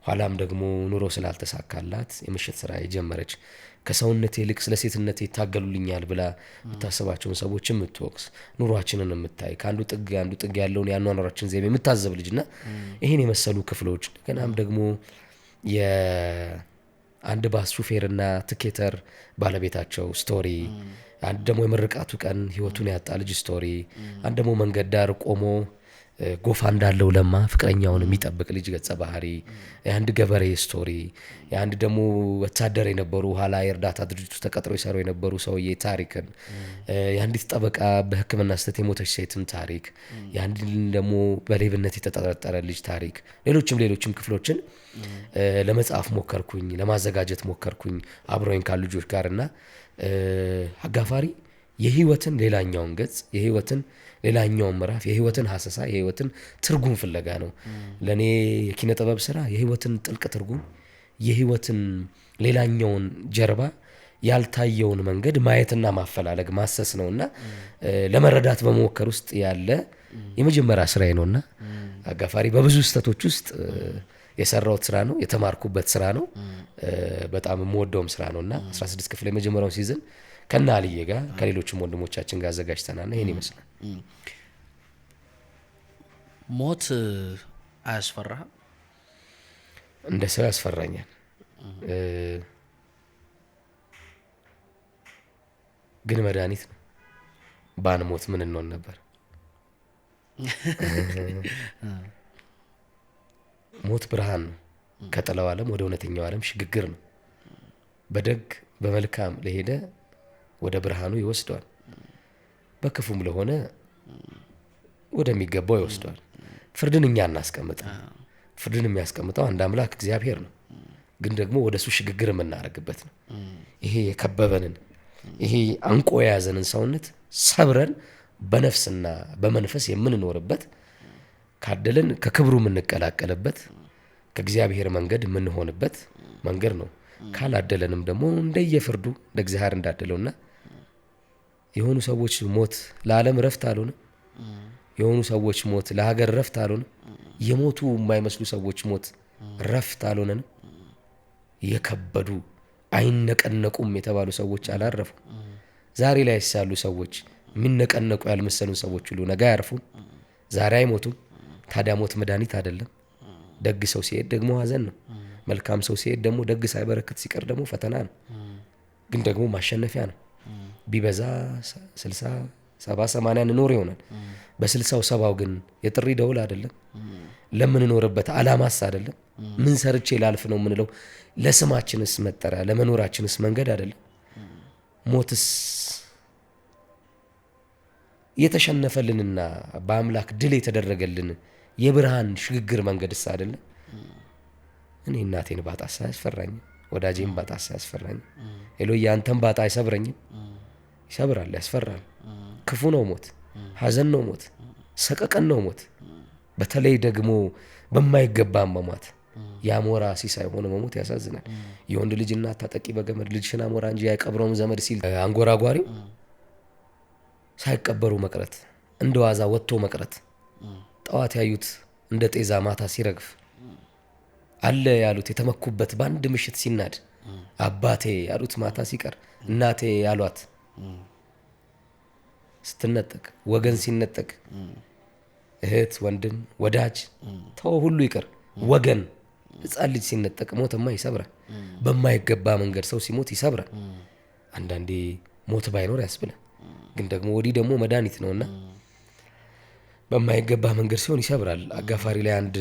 ኋላም ደግሞ ኑሮ ስላልተሳካላት የምሽት ስራ የጀመረች፣ ከሰውነቴ ይልቅ ስለ ሴትነቴ ይታገሉልኛል ብላ የምታስባቸውን ሰዎች የምትወቅስ፣ ኑሯችንን የምታይ፣ ከአንዱ ጥግ አንዱ ጥግ ያለውን የአኗኗራችን ዘይቤ የምታዘብ ልጅ እና ይህን የመሰሉ ክፍሎች፣ ገናም ደግሞ የአንድ ባስ ሹፌርና ticketer ባለቤታቸው story፣ አንድ ደግሞ የምርቃቱ ቀን ህይወቱን ያጣ ልጅ story፣ አንድ ደግሞ መንገድ ዳር ቆሞ ጎፋ እንዳለው ለማ ፍቅረኛውን የሚጠብቅ ልጅ ገጸ ባህሪ፣ የአንድ ገበሬ story፣ የአንድ ደግሞ ወታደር የነበሩ ኋላ የእርዳታ ድርጅቱ ተቀጥረው ይሰሩ የነበሩ ሰውዬ ታሪክን፣ የአንዲት ጠበቃ በሕክምና ስህተት የሞተች ሴትን ታሪክ፣ የአንድ ደግሞ በሌብነት የተጠረጠረ ልጅ ታሪክ፣ ሌሎችም ሌሎችም ክፍሎችን ለመጻፍ ሞከርኩኝ፣ ለማዘጋጀት ሞከርኩኝ አብረውኝ ካሉ ልጆች ጋር። እና አጋፋሪ የህይወትን ሌላኛውን ገጽ፣ የህይወትን ሌላኛውን ምዕራፍ፣ የህይወትን ሀሰሳ፣ የህይወትን ትርጉም ፍለጋ ነው። ለእኔ የኪነ ጥበብ ስራ የህይወትን ጥልቅ ትርጉም፣ የህይወትን ሌላኛውን ጀርባ፣ ያልታየውን መንገድ ማየትና ማፈላለግ ማሰስ ነውና ለመረዳት በመሞከር ውስጥ ያለ የመጀመሪያ ስራዬ ነውና አጋፋሪ በብዙ ስህተቶች ውስጥ የሰራሁት ስራ ነው፣ የተማርኩበት ስራ ነው፣ በጣም የምወደውም ስራ ነው እና 16 ክፍል የመጀመሪያውን season ከነ አልዬ ጋር ከሌሎችም ወንድሞቻችን ጋር አዘጋጅተናል። ይሄን ይመስላል። ሞት አያስፈራህም? እንደ ሰው ያስፈራኛል። ግን መድኃኒት ነው። ባንሞት ምን እንሆን ነበር? ሞት ብርሃን ነው። ከጥላው ዓለም ወደ እውነተኛው ዓለም ሽግግር ነው። በደግ በመልካም ለሄደ ወደ ብርሃኑ ይወስደዋል። በክፉም ለሆነ ወደሚገባው ይወስደዋል። ፍርድን እኛ እናስቀምጠው። ፍርድን የሚያስቀምጠው አንድ አምላክ እግዚአብሔር ነው። ግን ደግሞ ወደ እሱ ሽግግር የምናደርግበት ነው። ይሄ የከበበንን፣ ይሄ አንቆ የያዘንን ሰውነት ሰብረን በነፍስና በመንፈስ የምንኖርበት፣ ካደለን ከክብሩ የምንቀላቀልበት፣ ከእግዚአብሔር መንገድ የምንሆንበት መንገድ ነው። ካላደለንም ደግሞ እንደየፍርዱ እንደ እግዚአብሔር እንዳደለውና የሆኑ ሰዎች ሞት ለዓለም ረፍት አልሆነ። የሆኑ ሰዎች ሞት ለሀገር ረፍት አልሆነ። የሞቱ የማይመስሉ ሰዎች ሞት ረፍት አልሆነንም። የከበዱ አይነቀነቁም የተባሉ ሰዎች አላረፉም። ዛሬ ላይ ያሉ ሰዎች፣ የሚነቀነቁ ያልመሰሉን ሰዎች ሁሉ ነገ አያርፉም። ዛሬ አይሞቱም። ታዲያ ሞት መድኃኒት አይደለም። ደግ ሰው ሲሄድ ደግሞ ሀዘን ነው። መልካም ሰው ሲሄድ ደግሞ፣ ደግ ሳይበረክት ሲቀር ደግሞ ፈተና ነው። ግን ደግሞ ማሸነፊያ ነው። ቢበዛ 60፣ 70፣ 80 እንኖር ይሆናል። በ60ው 70ው ግን የጥሪ ደውል አይደለም። ለምንኖርበት አላማስ አይደለም። ምን ሰርቼ ላልፍ ነው የምንለው። ለስማችንስ መጠሪያ፣ ለመኖራችንስ መንገድ አይደለም። ሞትስ የተሸነፈልንና በአምላክ ድል የተደረገልን የብርሃን ሽግግር መንገድስ አይደለም። እኔ እናቴን ባጣስ አያስፈራኝም። ወዳጄን ባጣስ አያስፈራኝም። ኤሎዬ አንተን ባጣ አይሰብረኝም። ይሰብራል፣ ያስፈራል። ክፉ ነው ሞት፣ ሀዘን ነው ሞት፣ ሰቀቀን ነው ሞት። በተለይ ደግሞ በማይገባ መሟት፣ የአሞራ ሲሳይ ሆኖ መሞት ያሳዝናል። የወንድ ልጅ እናት ታጠቂ በገመድ ልጅሽን አሞራ እንጂ አይቀብረውም ዘመድ ሲል አንጎራጓሪው፣ ሳይቀበሩ መቅረት፣ እንደ ዋዛ ወጥቶ መቅረት፣ ጠዋት ያዩት እንደ ጤዛ ማታ ሲረግፍ፣ አለ ያሉት የተመኩበት በአንድ ምሽት ሲናድ፣ አባቴ ያሉት ማታ ሲቀር፣ እናቴ ያሏት ስትነጠቅ፣ ወገን ሲነጠቅ፣ እህት፣ ወንድም፣ ወዳጅ ተው ሁሉ ይቅር፣ ወገን ህፃን ልጅ ሲነጠቅ ሞትማ ይሰብራል። በማይገባ መንገድ ሰው ሲሞት ይሰብራል። አንዳንዴ ሞት ባይኖር ያስብላል። ግን ደግሞ ወዲህ ደግሞ መድኃኒት ነውና በማይገባ መንገድ ሲሆን ይሰብራል። አጋፋሪ ላይ አንድ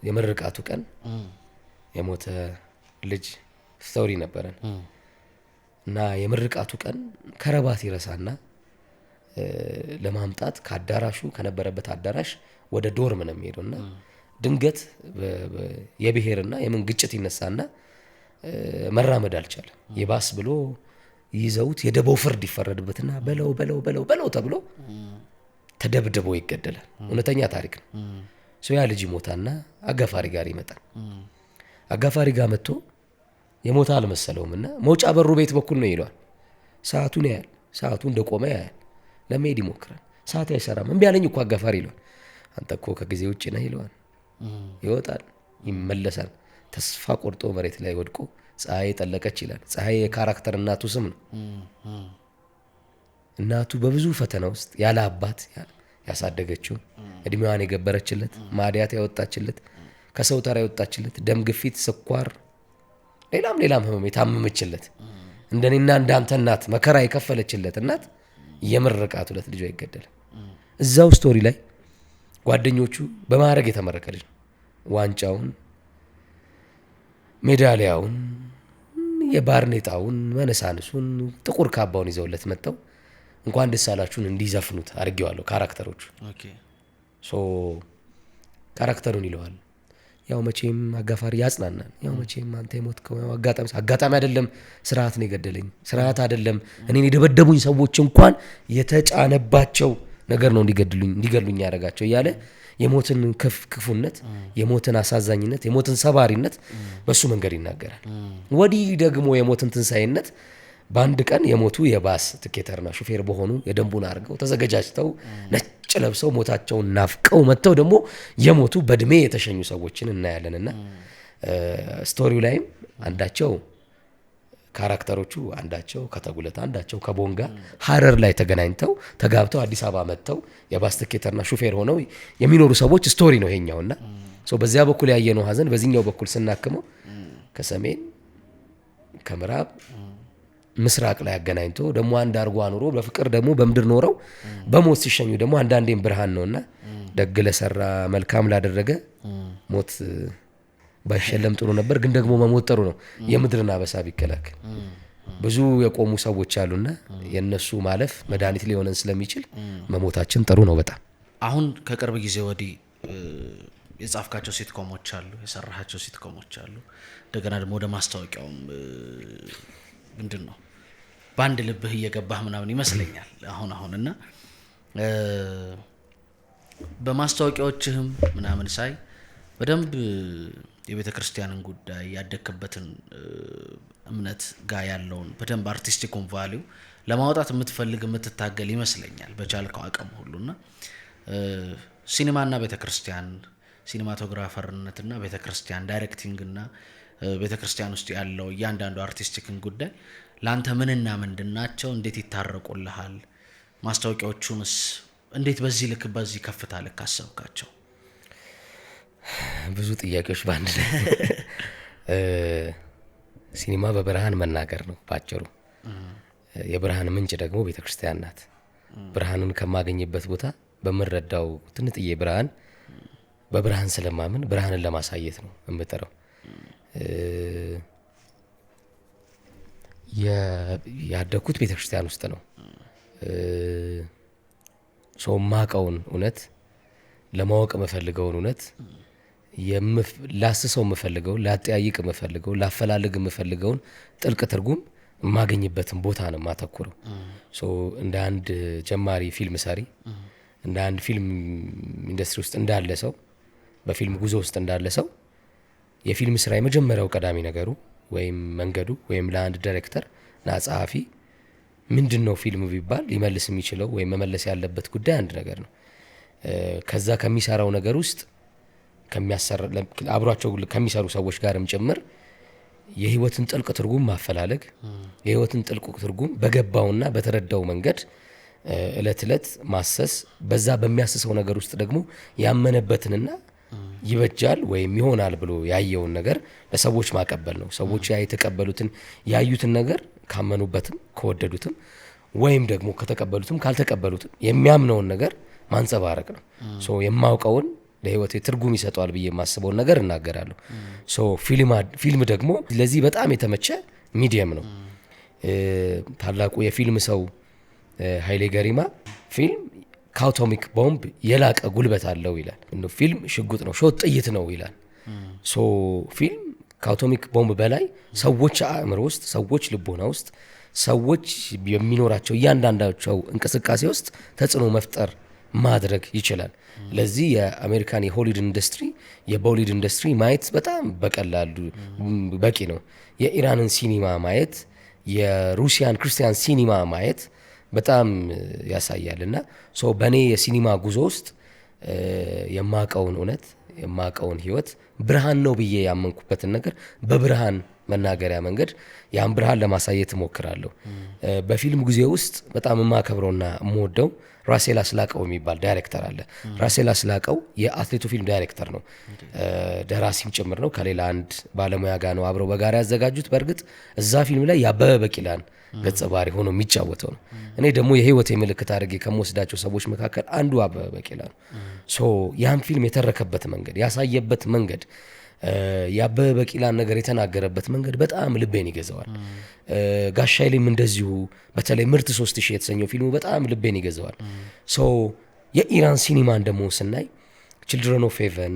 የምርቃቱ ቀን የሞተ ልጅ story ነበረን እና የምርቃቱ ቀን ከረባት ይረሳና ለማምጣት ከአዳራሹ ከነበረበት አዳራሽ ወደ dorm ነው የሚሄደው እና ድንገት የብሔርና የምን ግጭት ይነሳና መራመድ አልቻለም። የባስ ብሎ ይዘውት የደቦ ፍርድ ይፈረድበትና በለው በለው በለው በለው ተብሎ ተደብድቦ ይገደላል። እውነተኛ ታሪክ ነው። ሰው ያ ልጅ ይሞታና አጋፋሪ ጋር ይመጣል። አጋፋሪ ጋር መጥቶ የሞታ አልመሰለውም እና መውጫ በሩ ቤት በኩል ነው ይለዋል። ሰዓቱን ያያል። ሰዓቱ እንደቆመ ያያል። ለመሄድ ይሞክራል። ሰዓት አይሰራም። እምቢ አለኝ እኮ አጋፋሪ ይለዋል። አንተ እኮ ከጊዜ ውጭ ነህ ይለዋል። ይወጣል፣ ይመለሳል። ተስፋ ቆርጦ መሬት ላይ ወድቆ ፀሐይ ጠለቀች ይላል። ፀሐይ የ character እናቱ ስም ነው። እናቱ በብዙ ፈተና ውስጥ ያለ አባት ያሳደገችው፣ እድሜዋን የገበረችለት፣ ማዲያት ያወጣችለት፣ ከሰው ተራ ያወጣችለት፣ ደም ግፊት፣ ስኳር፣ ሌላም ሌላም ህመም የታመመችለት፣ እንደኔና እንዳንተ እናት መከራ የከፈለችለት እናት የምርቃት ሁለት ልጇ ይገደላል። እዛው story ላይ ጓደኞቹ በማዕረግ የተመረቀ ልጅ ነው። ዋንጫውን፣ ሜዳሊያውን፣ የባርኔጣውን፣ መነሳንሱን፣ ጥቁር ካባውን ይዘውለት መጥተው እንኳን ደስ አላችሁን እንዲዘፍኑት አድርጌዋለሁ። Character ኦቹ so character ኡን ይለዋል። ያው መቼም አጋፋሪ ያጽናናል። ያው መቼም አንተ የሞትከው ያው አጋጣሚ አጋጣሚ አይደለም፣ ስርዓት ነው የገደለኝ፣ ስርዓት አይደለም እኔን የደበደቡኝ ሰዎች እንኳን የተጫነባቸው ነገር ነው እንዲገድሉኝ ያደረጋቸው እያለ የሞትን ክፉነት፣ የሞትን አሳዛኝነት፣ የሞትን ሰባሪነት በሱ መንገድ ይናገራል። ወዲህ ደግሞ የሞትን ትንሳኤነት በአንድ ቀን የሞቱ የ bus ticketer ና ሹፌር በሆኑ የደንቡን አድርገው ተዘገጃጅተው ነጭ ለብሰው ሞታቸውን ናፍቀው መጥተው ደግሞ የሞቱ በእድሜ የተሸኙ ሰዎችን እናያለንና story ው ላይም አንዳቸው character ኦቹ አንዳቸው ከተጉለት አንዳቸው ከቦንጋ ሀረር ላይ ተገናኝተው ተጋብተው አዲስ አበባ መጥተው የ bus ticketer ና ሹፌር ሆነው የሚኖሩ ሰዎች story ነው ይሄኛውና በዚያ በኩል ያየነው ሀዘን በዚህኛው በኩል ስናክመው ከሰሜን ከምዕራብ ምስራቅ ላይ አገናኝቶ ደግሞ አንድ አርጎ አኑሮ በፍቅር ደግሞ በምድር ኖረው በሞት ሲሸኙ ደግሞ አንዳንዴም ብርሃን ነውና ደግ ለሰራ መልካም ላደረገ ሞት ባይሸለም ጥሩ ነበር፣ ግን ደግሞ መሞት ጥሩ ነው። የምድርን አበሳ ቢከላከል ብዙ የቆሙ ሰዎች አሉና የነሱ ማለፍ መድኃኒት ሊሆነን ስለሚችል መሞታችን ጥሩ ነው በጣም። አሁን ከቅርብ ጊዜ ወዲህ የጻፍካቸው sitcom ኦች አሉ፣ የሰራሃቸው sitcom ኦች አሉ። እንደገና ደግሞ ወደ ማስታወቂያውም ምንድን ነው በአንድ ልብህ እየገባህ ምናምን ይመስለኛል አሁን አሁን እና በማስታወቂያዎችህም ምናምን ሳይ በደንብ የቤተ ክርስቲያንን ጉዳይ ያደግክበትን እምነት ጋር ያለውን በደንብ artistic ኡን value ለማውጣት የምትፈልግ የምትታገል ይመስለኛል በቻልከው አቅም ሁሉና ሲኒማና ቤተ ክርስቲያን፣ cinematographer ነትና ቤተ ክርስቲያን፣ directing ና ቤተ ክርስቲያን ውስጥ ያለው እያንዳንዱ artistic ን ጉዳይ ላንተ ምንና ምንድን ናቸው? እንዴት ይታረቁልሃል? ማስታወቂያዎቹንስ እንዴት በዚህ ልክ በዚህ ከፍታ ልክ አሰብካቸው? ብዙ ጥያቄዎች በአንድ ላይ። ሲኒማ በብርሃን መናገር ነው ባጭሩ። የብርሃን ምንጭ ደግሞ ቤተክርስቲያን ናት። ብርሃንን ከማገኝበት ቦታ በምረዳው ትንጥዬ ብርሃን በብርሃን ስለማምን ብርሃንን ለማሳየት ነው የምጥረው። ያደግኩት ቤተክርስቲያን ውስጥ ነው። ሰው ማቀውን እውነት ለማወቅ የምፈልገውን እውነት ላስሰው የምፈልገውን ላጠያይቅ የምፈልገውን ላፈላልግ የምፈልገውን ጥልቅ ትርጉም የማገኝበትን ቦታ ነው የማተኩረው። እንደ አንድ ጀማሪ ፊልም ሰሪ፣ እንደ አንድ ፊልም ኢንዱስትሪ ውስጥ እንዳለ ሰው፣ በፊልም ጉዞ ውስጥ እንዳለ ሰው የፊልም ስራ የመጀመሪያው ቀዳሚ ነገሩ ወይም መንገዱ ወይም ለአንድ ዳይሬክተር እና ጸሐፊ ምንድነው ፊልም ቢባል ሊመልስ የሚችለው ወይም መመለስ ያለበት ጉዳይ አንድ ነገር ነው። ከዛ ከሚሰራው ነገር ውስጥ አብሯቸው ከሚሰሩ ሰዎች ጋርም ጭምር የህይወትን ጥልቅ ትርጉም ማፈላለግ፣ የህይወትን ጥልቅ ትርጉም በገባውና በተረዳው መንገድ እለት እለት ማሰስ፣ በዛ በሚያስሰው ነገር ውስጥ ደግሞ ያመነበትንና ይበጃል ወይም ይሆናል ብሎ ያየውን ነገር ለሰዎች ማቀበል ነው። ሰዎች ያ የተቀበሉትን ያዩትን ነገር ካመኑበትም ከወደዱትም ወይም ደግሞ ከተቀበሉትም ካልተቀበሉትም የሚያምነውን ነገር ማንጸባረቅ ነው። So የማውቀውን ለህይወቴ ትርጉም ይሰጠዋል ብዬ የማስበውን ነገር እናገራለሁ። So ፊልም ደግሞ ለዚህ በጣም የተመቸ medium ነው። ታላቁ የፊልም ሰው ኃይሌ ገሪማ ፊልም ከአቶሚክ ቦምብ የላቀ ጉልበት አለው ይላል። ፊልም ሽጉጥ ነው፣ shot ጥይት ነው ይላል። So ፊልም ከአቶሚክ ቦምብ በላይ ሰዎች አእምሮ ውስጥ፣ ሰዎች ልቦና ውስጥ፣ ሰዎች የሚኖራቸው እያንዳንዳቸው እንቅስቃሴ ውስጥ ተጽዕኖ መፍጠር ማድረግ ይችላል። ለዚህ የአሜሪካን የሆሊውድ ኢንዱስትሪ፣ የቦሊውድ ኢንዱስትሪ ማየት በጣም በቀላሉ በቂ ነው። የኢራንን ሲኒማ ማየት፣ የሩሲያን ክርስቲያን ሲኒማ ማየት በጣም ያሳያል። እና so በእኔ የሲኒማ ጉዞ ውስጥ የማቀውን እውነት፣ የማቀውን ህይወት፣ ብርሃን ነው ብዬ ያመንኩበትን ነገር በብርሃን መናገሪያ መንገድ ያን ብርሃን ለማሳየት እሞክራለሁ። በፊልም ጊዜ ውስጥ በጣም የማከብረውና የምወደው ራሴል አስላቀው የሚባል ዳይሬክተር አለ። ራሴል አስላቀው የአትሌቱ ፊልም ዳይሬክተር ነው፣ ደራሲም ጭምር ነው። ከሌላ አንድ ባለሙያ ጋር ነው አብረው በጋራ ያዘጋጁት። በእርግጥ እዛ ፊልም ላይ የአበበ ቢቂላን ገጸ ባህሪ ሆኖ የሚጫወተው ነው። እኔ ደግሞ የህይወቴ ምልክት አድርጌ ከምወስዳቸው ሰዎች መካከል አንዱ አበበ ቢቂላ ነው። So ያን ፊልም የተረከበት መንገድ፣ ያሳየበት መንገድ፣ የአበበ ቢቂላን ነገር የተናገረበት መንገድ በጣም ልቤን ይገዛዋል። ጋሽ ኃይሌም እንደዚሁ በተለይ ምርት 3000 የተሰኘው ፊልሙ በጣም ልቤን ይገዛዋል። So የኢራን ሲኒማን ደግሞ ስናይ Children of Heaven፣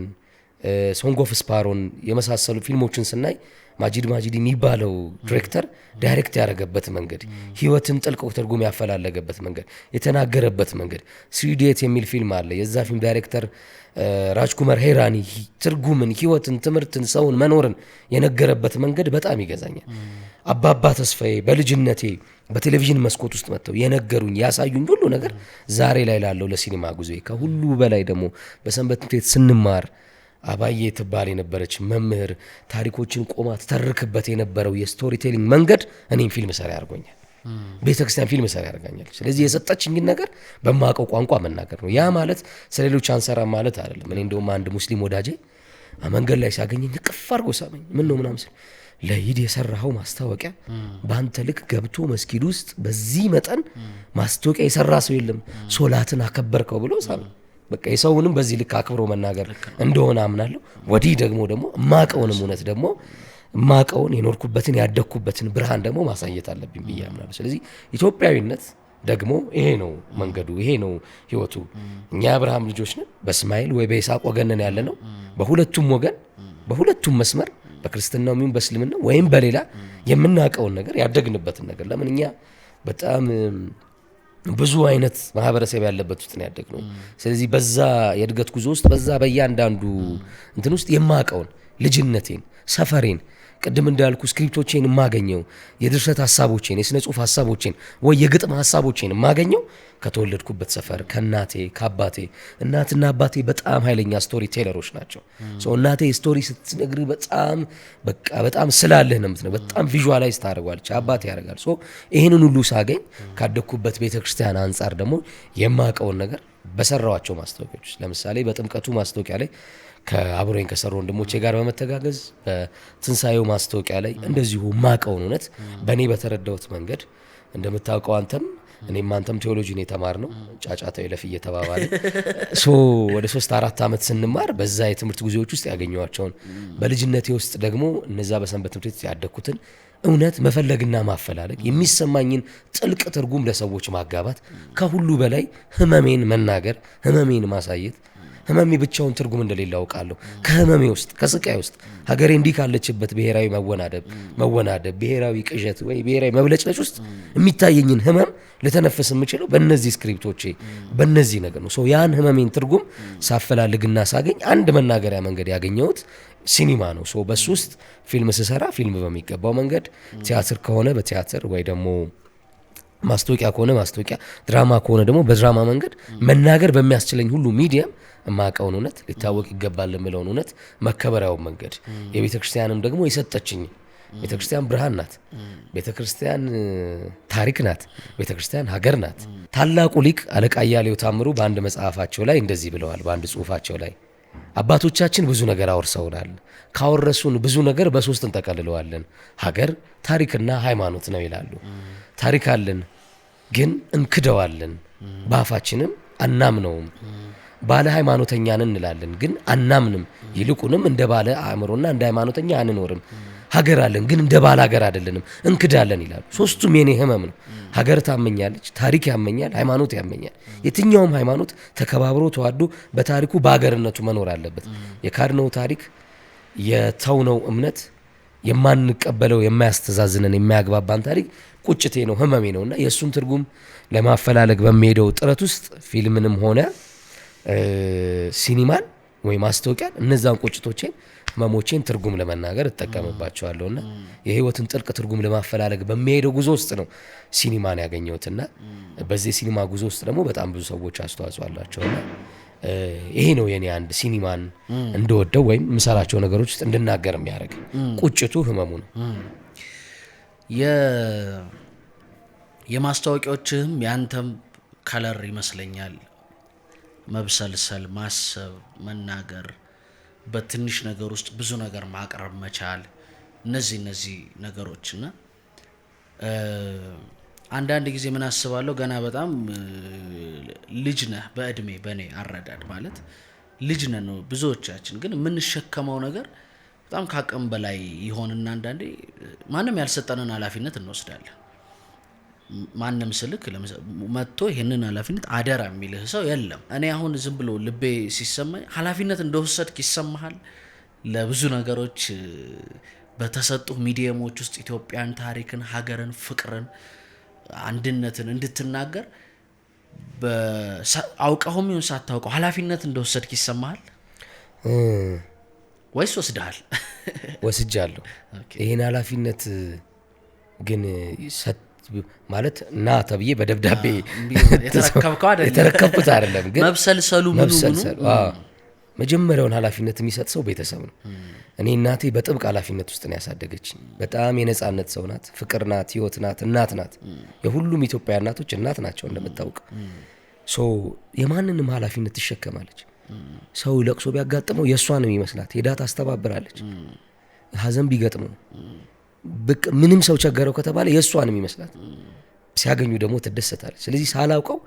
Song of Sparrow ን የመሳሰሉ ፊልሞችን ስናይ ማጂድ ማጂድ የሚባለው ዲሬክተር direct ያደረገበት መንገድ፣ ህይወትን ጥልቅ ትርጉም ያፈላለገበት መንገድ፣ የተናገረበት መንገድ፣ Three Idiot የሚል ፊልም አለ። የዛ ፊልም ዳይሬክተር ራጅኩማር ሄራኒ ትርጉምን፣ ህይወትን፣ ትምህርትን፣ ሰውን፣ መኖርን የነገረበት መንገድ በጣም ይገዛኛል። አባባ ተስፋዬ በልጅነቴ በቴሌቪዥን መስኮት ውስጥ መጥተው የነገሩኝ ያሳዩኝ ሁሉ ነገር ዛሬ ላይ ላለው ለሲኒማ ጉዞ፣ ከሁሉ በላይ ደግሞ በሰንበት ትምህርት ቤት ስንማር አባዬ ትባል የነበረች መምህር ታሪኮችን ቆማ ትተርክበት የነበረው የ story telling መንገድ እኔም ፊልም ሰሪ አድርጎኛል። ቤተ ክርስቲያን ፊልም ሰሪ አድርጋኛለች። ስለዚህ የሰጠችኝን ነገር በማውቀው ቋንቋ መናገር ነው። ያ ማለት ስለ ሌሎች አንሰራም ማለት አይደለም። እኔ እንደውም አንድ ሙስሊም ወዳጄ መንገድ ላይ ሲያገኘኝ እቅፍ አድርጎ ሳመኝ። ምን ነው ምናምን ስል ለኢድ የሰራኸው ማስታወቂያ በአንተ ልክ ገብቶ መስጊድ ውስጥ በዚህ መጠን ማስታወቂያ የሰራ ሰው የለም፣ ሶላትን አከበርከው ብሎ ሳመኝ። በቃ የሰውንም በዚህ ልክ አክብሮ መናገር እንደሆነ አምናለሁ። ወዲህ ደግሞ እማቀውንም እውነት ደግሞ እማቀውን የኖርኩበትን ያደግኩበትን ብርሃን ደግሞ ማሳየት አለብኝ ብዬ አምናለሁ። ስለዚህ ኢትዮጵያዊነት ደግሞ ይሄ ነው መንገዱ፣ ይሄ ነው ህይወቱ። እኛ የአብርሃም ልጆች ነን። በእስማኤል ወይ በይስሐቅ ወገን ነን ያለ ነው። በሁለቱም ወገን በሁለቱም መስመር በክርስትናው ይሁን በእስልምናው ወይም በሌላ የምናውቀውን ነገር ያደግንበትን ነገር፣ ለምን እኛ በጣም ብዙ አይነት ማህበረሰብ ያለበት ውስጥ ነው ያደግነው። ስለዚህ በዛ የእድገት ጉዞ ውስጥ በዛ በእያንዳንዱ እንትን ውስጥ የማውቀውን ልጅነቴን፣ ሰፈሬን፣ ቅድም እንዳልኩ script ኦቼን የማገኘው፣ የድርሰት ሀሳቦቼን፣ የስነ ጽሁፍ ሀሳቦቼን ወይ የግጥም ሀሳቦቼን የማገኘው ከተወለድኩበት ሰፈር ከእናቴ ከአባቴ። እናትና አባቴ በጣም ኃይለኛ story teller ኦች ናቸው። እናቴ story ስትነግር በጣም በቃ በጣም ስላለህ ነው የምትነግርህ። በጣም visualize ታደርጓለች። አባቴ ያደርጋል። So ይህንን ሁሉ ሳገኝ ካደግኩበት ቤተክርስቲያን አንጻር ደግሞ የማውቀውን ነገር በሰራዋቸው ማስታወቂያዎች፣ ለምሳሌ በጥምቀቱ ማስታወቂያ ላይ ከአብሮኝ ከሰሩ ወንድሞቼ ጋር በመተጋገዝ፣ በትንሳኤው ማስታወቂያ ላይ እንደዚሁ ማቀውን እውነት በእኔ በተረዳሁት መንገድ፣ እንደምታውቀው አንተም እኔም አንተም ቴዎሎጂን የተማርነው ጫጫታው ይለፍ እየተባባለ so ወደ 3-4 ዓመት ስንማር በዛ የትምህርት ጊዜዎች ውስጥ ያገኘኋቸውን፣ በልጅነቴ ውስጥ ደግሞ እነዛ በሰንበት ትምህርት ቤት ያደግኩትን እውነት መፈለግና ማፈላለግ፣ የሚሰማኝን ጥልቅ ትርጉም ለሰዎች ማጋባት፣ ከሁሉ በላይ ህመሜን መናገር፣ ህመሜን ማሳየት። ህመሜ ብቻውን ትርጉም እንደሌለ አውቃለሁ። ከህመሜ ውስጥ፣ ከስቃይ ውስጥ፣ ሀገሬ እንዲህ ካለችበት ብሔራዊ መወናደብ፣ ብሔራዊ ቅዠት ወይ ብሔራዊ መብለጭለጭ ውስጥ የሚታየኝን ህመም ልተነፍስ የምችለው በእነዚህ script ኦቼ በእነዚህ ነገር ነው። ያን ህመሜን ትርጉም ሳፈላልግና ሳገኝ አንድ መናገሪያ መንገድ ያገኘሁት ሲኒማ ነው። So በሱ ውስጥ ፊልም ስሰራ ፊልም በሚገባው መንገድ፣ ቲያትር ከሆነ በቲያትር ወይ ደግሞ ማስታወቂያ ከሆነ ማስታወቂያ፣ ድራማ ከሆነ ደግሞ በድራማ መንገድ መናገር በሚያስችለኝ ሁሉ medium የማውቀውን እውነት፣ ሊታወቅ ይገባል የምለውን እውነት፣ መከበሪያውን መንገድ የቤተ ክርስቲያንም ደግሞ የሰጠችኝ ቤተክርስቲያን ብርሃን ናት። ቤተክርስቲያን ታሪክ ናት። ቤተክርስቲያን ሀገር ናት። ታላቁ ሊቅ አለቃ አያሌው ታምሩ በአንድ መጽሐፋቸው ላይ እንደዚህ ብለዋል። በአንድ ጽሁፋቸው ላይ አባቶቻችን ብዙ ነገር አውርሰውናል። ካወረሱን ብዙ ነገር በሶስት እንጠቀልለዋለን። ሀገር፣ ታሪክና ሃይማኖት ነው ይላሉ። ታሪክ አለን ግን እንክደዋለን፣ በአፋችንም አናምነውም። ባለ ሃይማኖተኛ ነን እንላለን ግን አናምንም። ይልቁንም እንደ ባለ አእምሮና እንደ ሃይማኖተኛ አንኖርም። ሀገር አለን ግን እንደ ባለ ሀገር አይደለንም፣ እንክዳለን ይላሉ። ሶስቱም የኔ ህመም ነው። ሀገር ታመኛለች፣ ታሪክ ያመኛል፣ ሃይማኖት ያመኛል። የትኛውም ሃይማኖት ተከባብሮ ተዋዶ በታሪኩ በሀገርነቱ መኖር አለበት። የካድነው ታሪክ፣ የተውነው እምነት፣ የማንቀበለው የማያስተዛዝነን የማያግባባን ታሪክ ቁጭቴ ነው፣ ህመሜ ነው። እና የእሱን ትርጉም ለማፈላለግ በሚሄደው ጥረት ውስጥ ፊልምንም ሆነ ሲኒማን ወይ ማስታወቂያን እነዛን ቁጭቶቼን ህመሞቼን ትርጉም ለመናገር እጠቀምባቸዋለሁ። እና የህይወትን ጥልቅ ትርጉም ለማፈላለግ በሚሄደው ጉዞ ውስጥ ነው ሲኒማን ያገኘሁትና በዚህ ሲኒማ ጉዞ ውስጥ ደግሞ በጣም ብዙ ሰዎች አስተዋጽኦ አላቸውና ይሄ ነው የኔ አንድ ሲኒማን እንደወደው ወይም የምሰራቸው ነገሮች ውስጥ እንድናገር የሚያደርግ ቁጭቱ ህመሙ ነው። የማስታወቂያዎችህም ያንተም color ይመስለኛል። መብሰልሰል፣ ማሰብ፣ መናገር፣ በትንሽ ነገር ውስጥ ብዙ ነገር ማቅረብ መቻል፣ እነዚህ ነገሮች። እና አንዳንድ ጊዜ ምን አስባለሁ፣ ገና በጣም ልጅ ነህ በእድሜ፣ በእኔ አረዳድ ማለት ልጅ ነን ነው ብዙዎቻችን፣ ግን የምንሸከመው ነገር በጣም ከአቅም በላይ ይሆንና አንዳንዴ ማንም ያልሰጠንን ኃላፊነት እንወስዳለን። ማንም ስልክ መጥቶ ይህንን ኃላፊነት አደራ የሚልህ ሰው የለም። እኔ አሁን ዝም ብሎ ልቤ ሲሰማኝ ኃላፊነት እንደወሰድክ ይሰማሃል። ለብዙ ነገሮች በተሰጡ medium ኦች ውስጥ ኢትዮጵያን፣ ታሪክን፣ ሀገርን፣ ፍቅርን፣ አንድነትን እንድትናገር አውቀኸውም ይሁን ሳታውቀው ኃላፊነት እንደወሰድክ ይሰማሃል ወይስ ወስደሃል? ወስጃለሁ። ይህን ኃላፊነት ግን ማለት ና ተብዬ በደብዳቤ የተረከብከው አይደለም። የተረከብኩት አይደለም። ግን መብሰልሰሉ ምኑ ምኑ መብሰልሰሉ፣ አዎ። መጀመሪያውን ኃላፊነት የሚሰጥ ሰው ቤተሰብ ነው። እኔ እናቴ በጥብቅ ኃላፊነት ውስጥ ነው ያሳደገችኝ። በጣም የነጻነት ሰው ናት፣ ፍቅር ናት፣ ህይወት ናት፣ እናት ናት። የሁሉም ኢትዮጵያ እናቶች እናት ናቸው እንደምታውቅ። So የማንንም ኃላፊነት ትሸከማለች። ሰው ለቅሶ ቢያጋጥመው የእሷ ነው የሚመስላት፣ ሄዳ ታስተባብራለች። ሀዘን ቢገጥመው ብቅ ምንም ሰው ቸገረው ከተባለ የእሷ ነው የሚመስላት፣ ሲያገኙ ደግሞ ትደሰታለች። ስለዚህ ሳላውቀው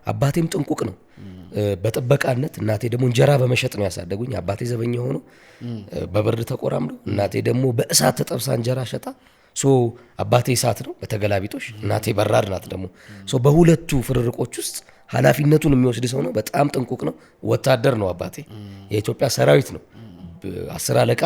አባቴም ጥንቁቅ ነው በጥበቃነት፣ እናቴ ደግሞ እንጀራ በመሸጥ ነው ያሳደጉኝ። አባቴ ዘበኛ ሆኖ በብርድ ተቆራምዶ፣ እናቴ ደግሞ በእሳት ተጠብሳ እንጀራ ሸጣ። So አባቴ እሳት ነው በተገላቢጦሽ፣ እናቴ በራድ ናት ደግሞ። So በሁለቱ ፍርርቆች ውስጥ ኃላፊነቱን የሚወስድ ሰው ነው። በጣም ጥንቁቅ ነው። ወታደር ነው አባቴ፣ የኢትዮጵያ ሰራዊት ነው። 10 አለቃ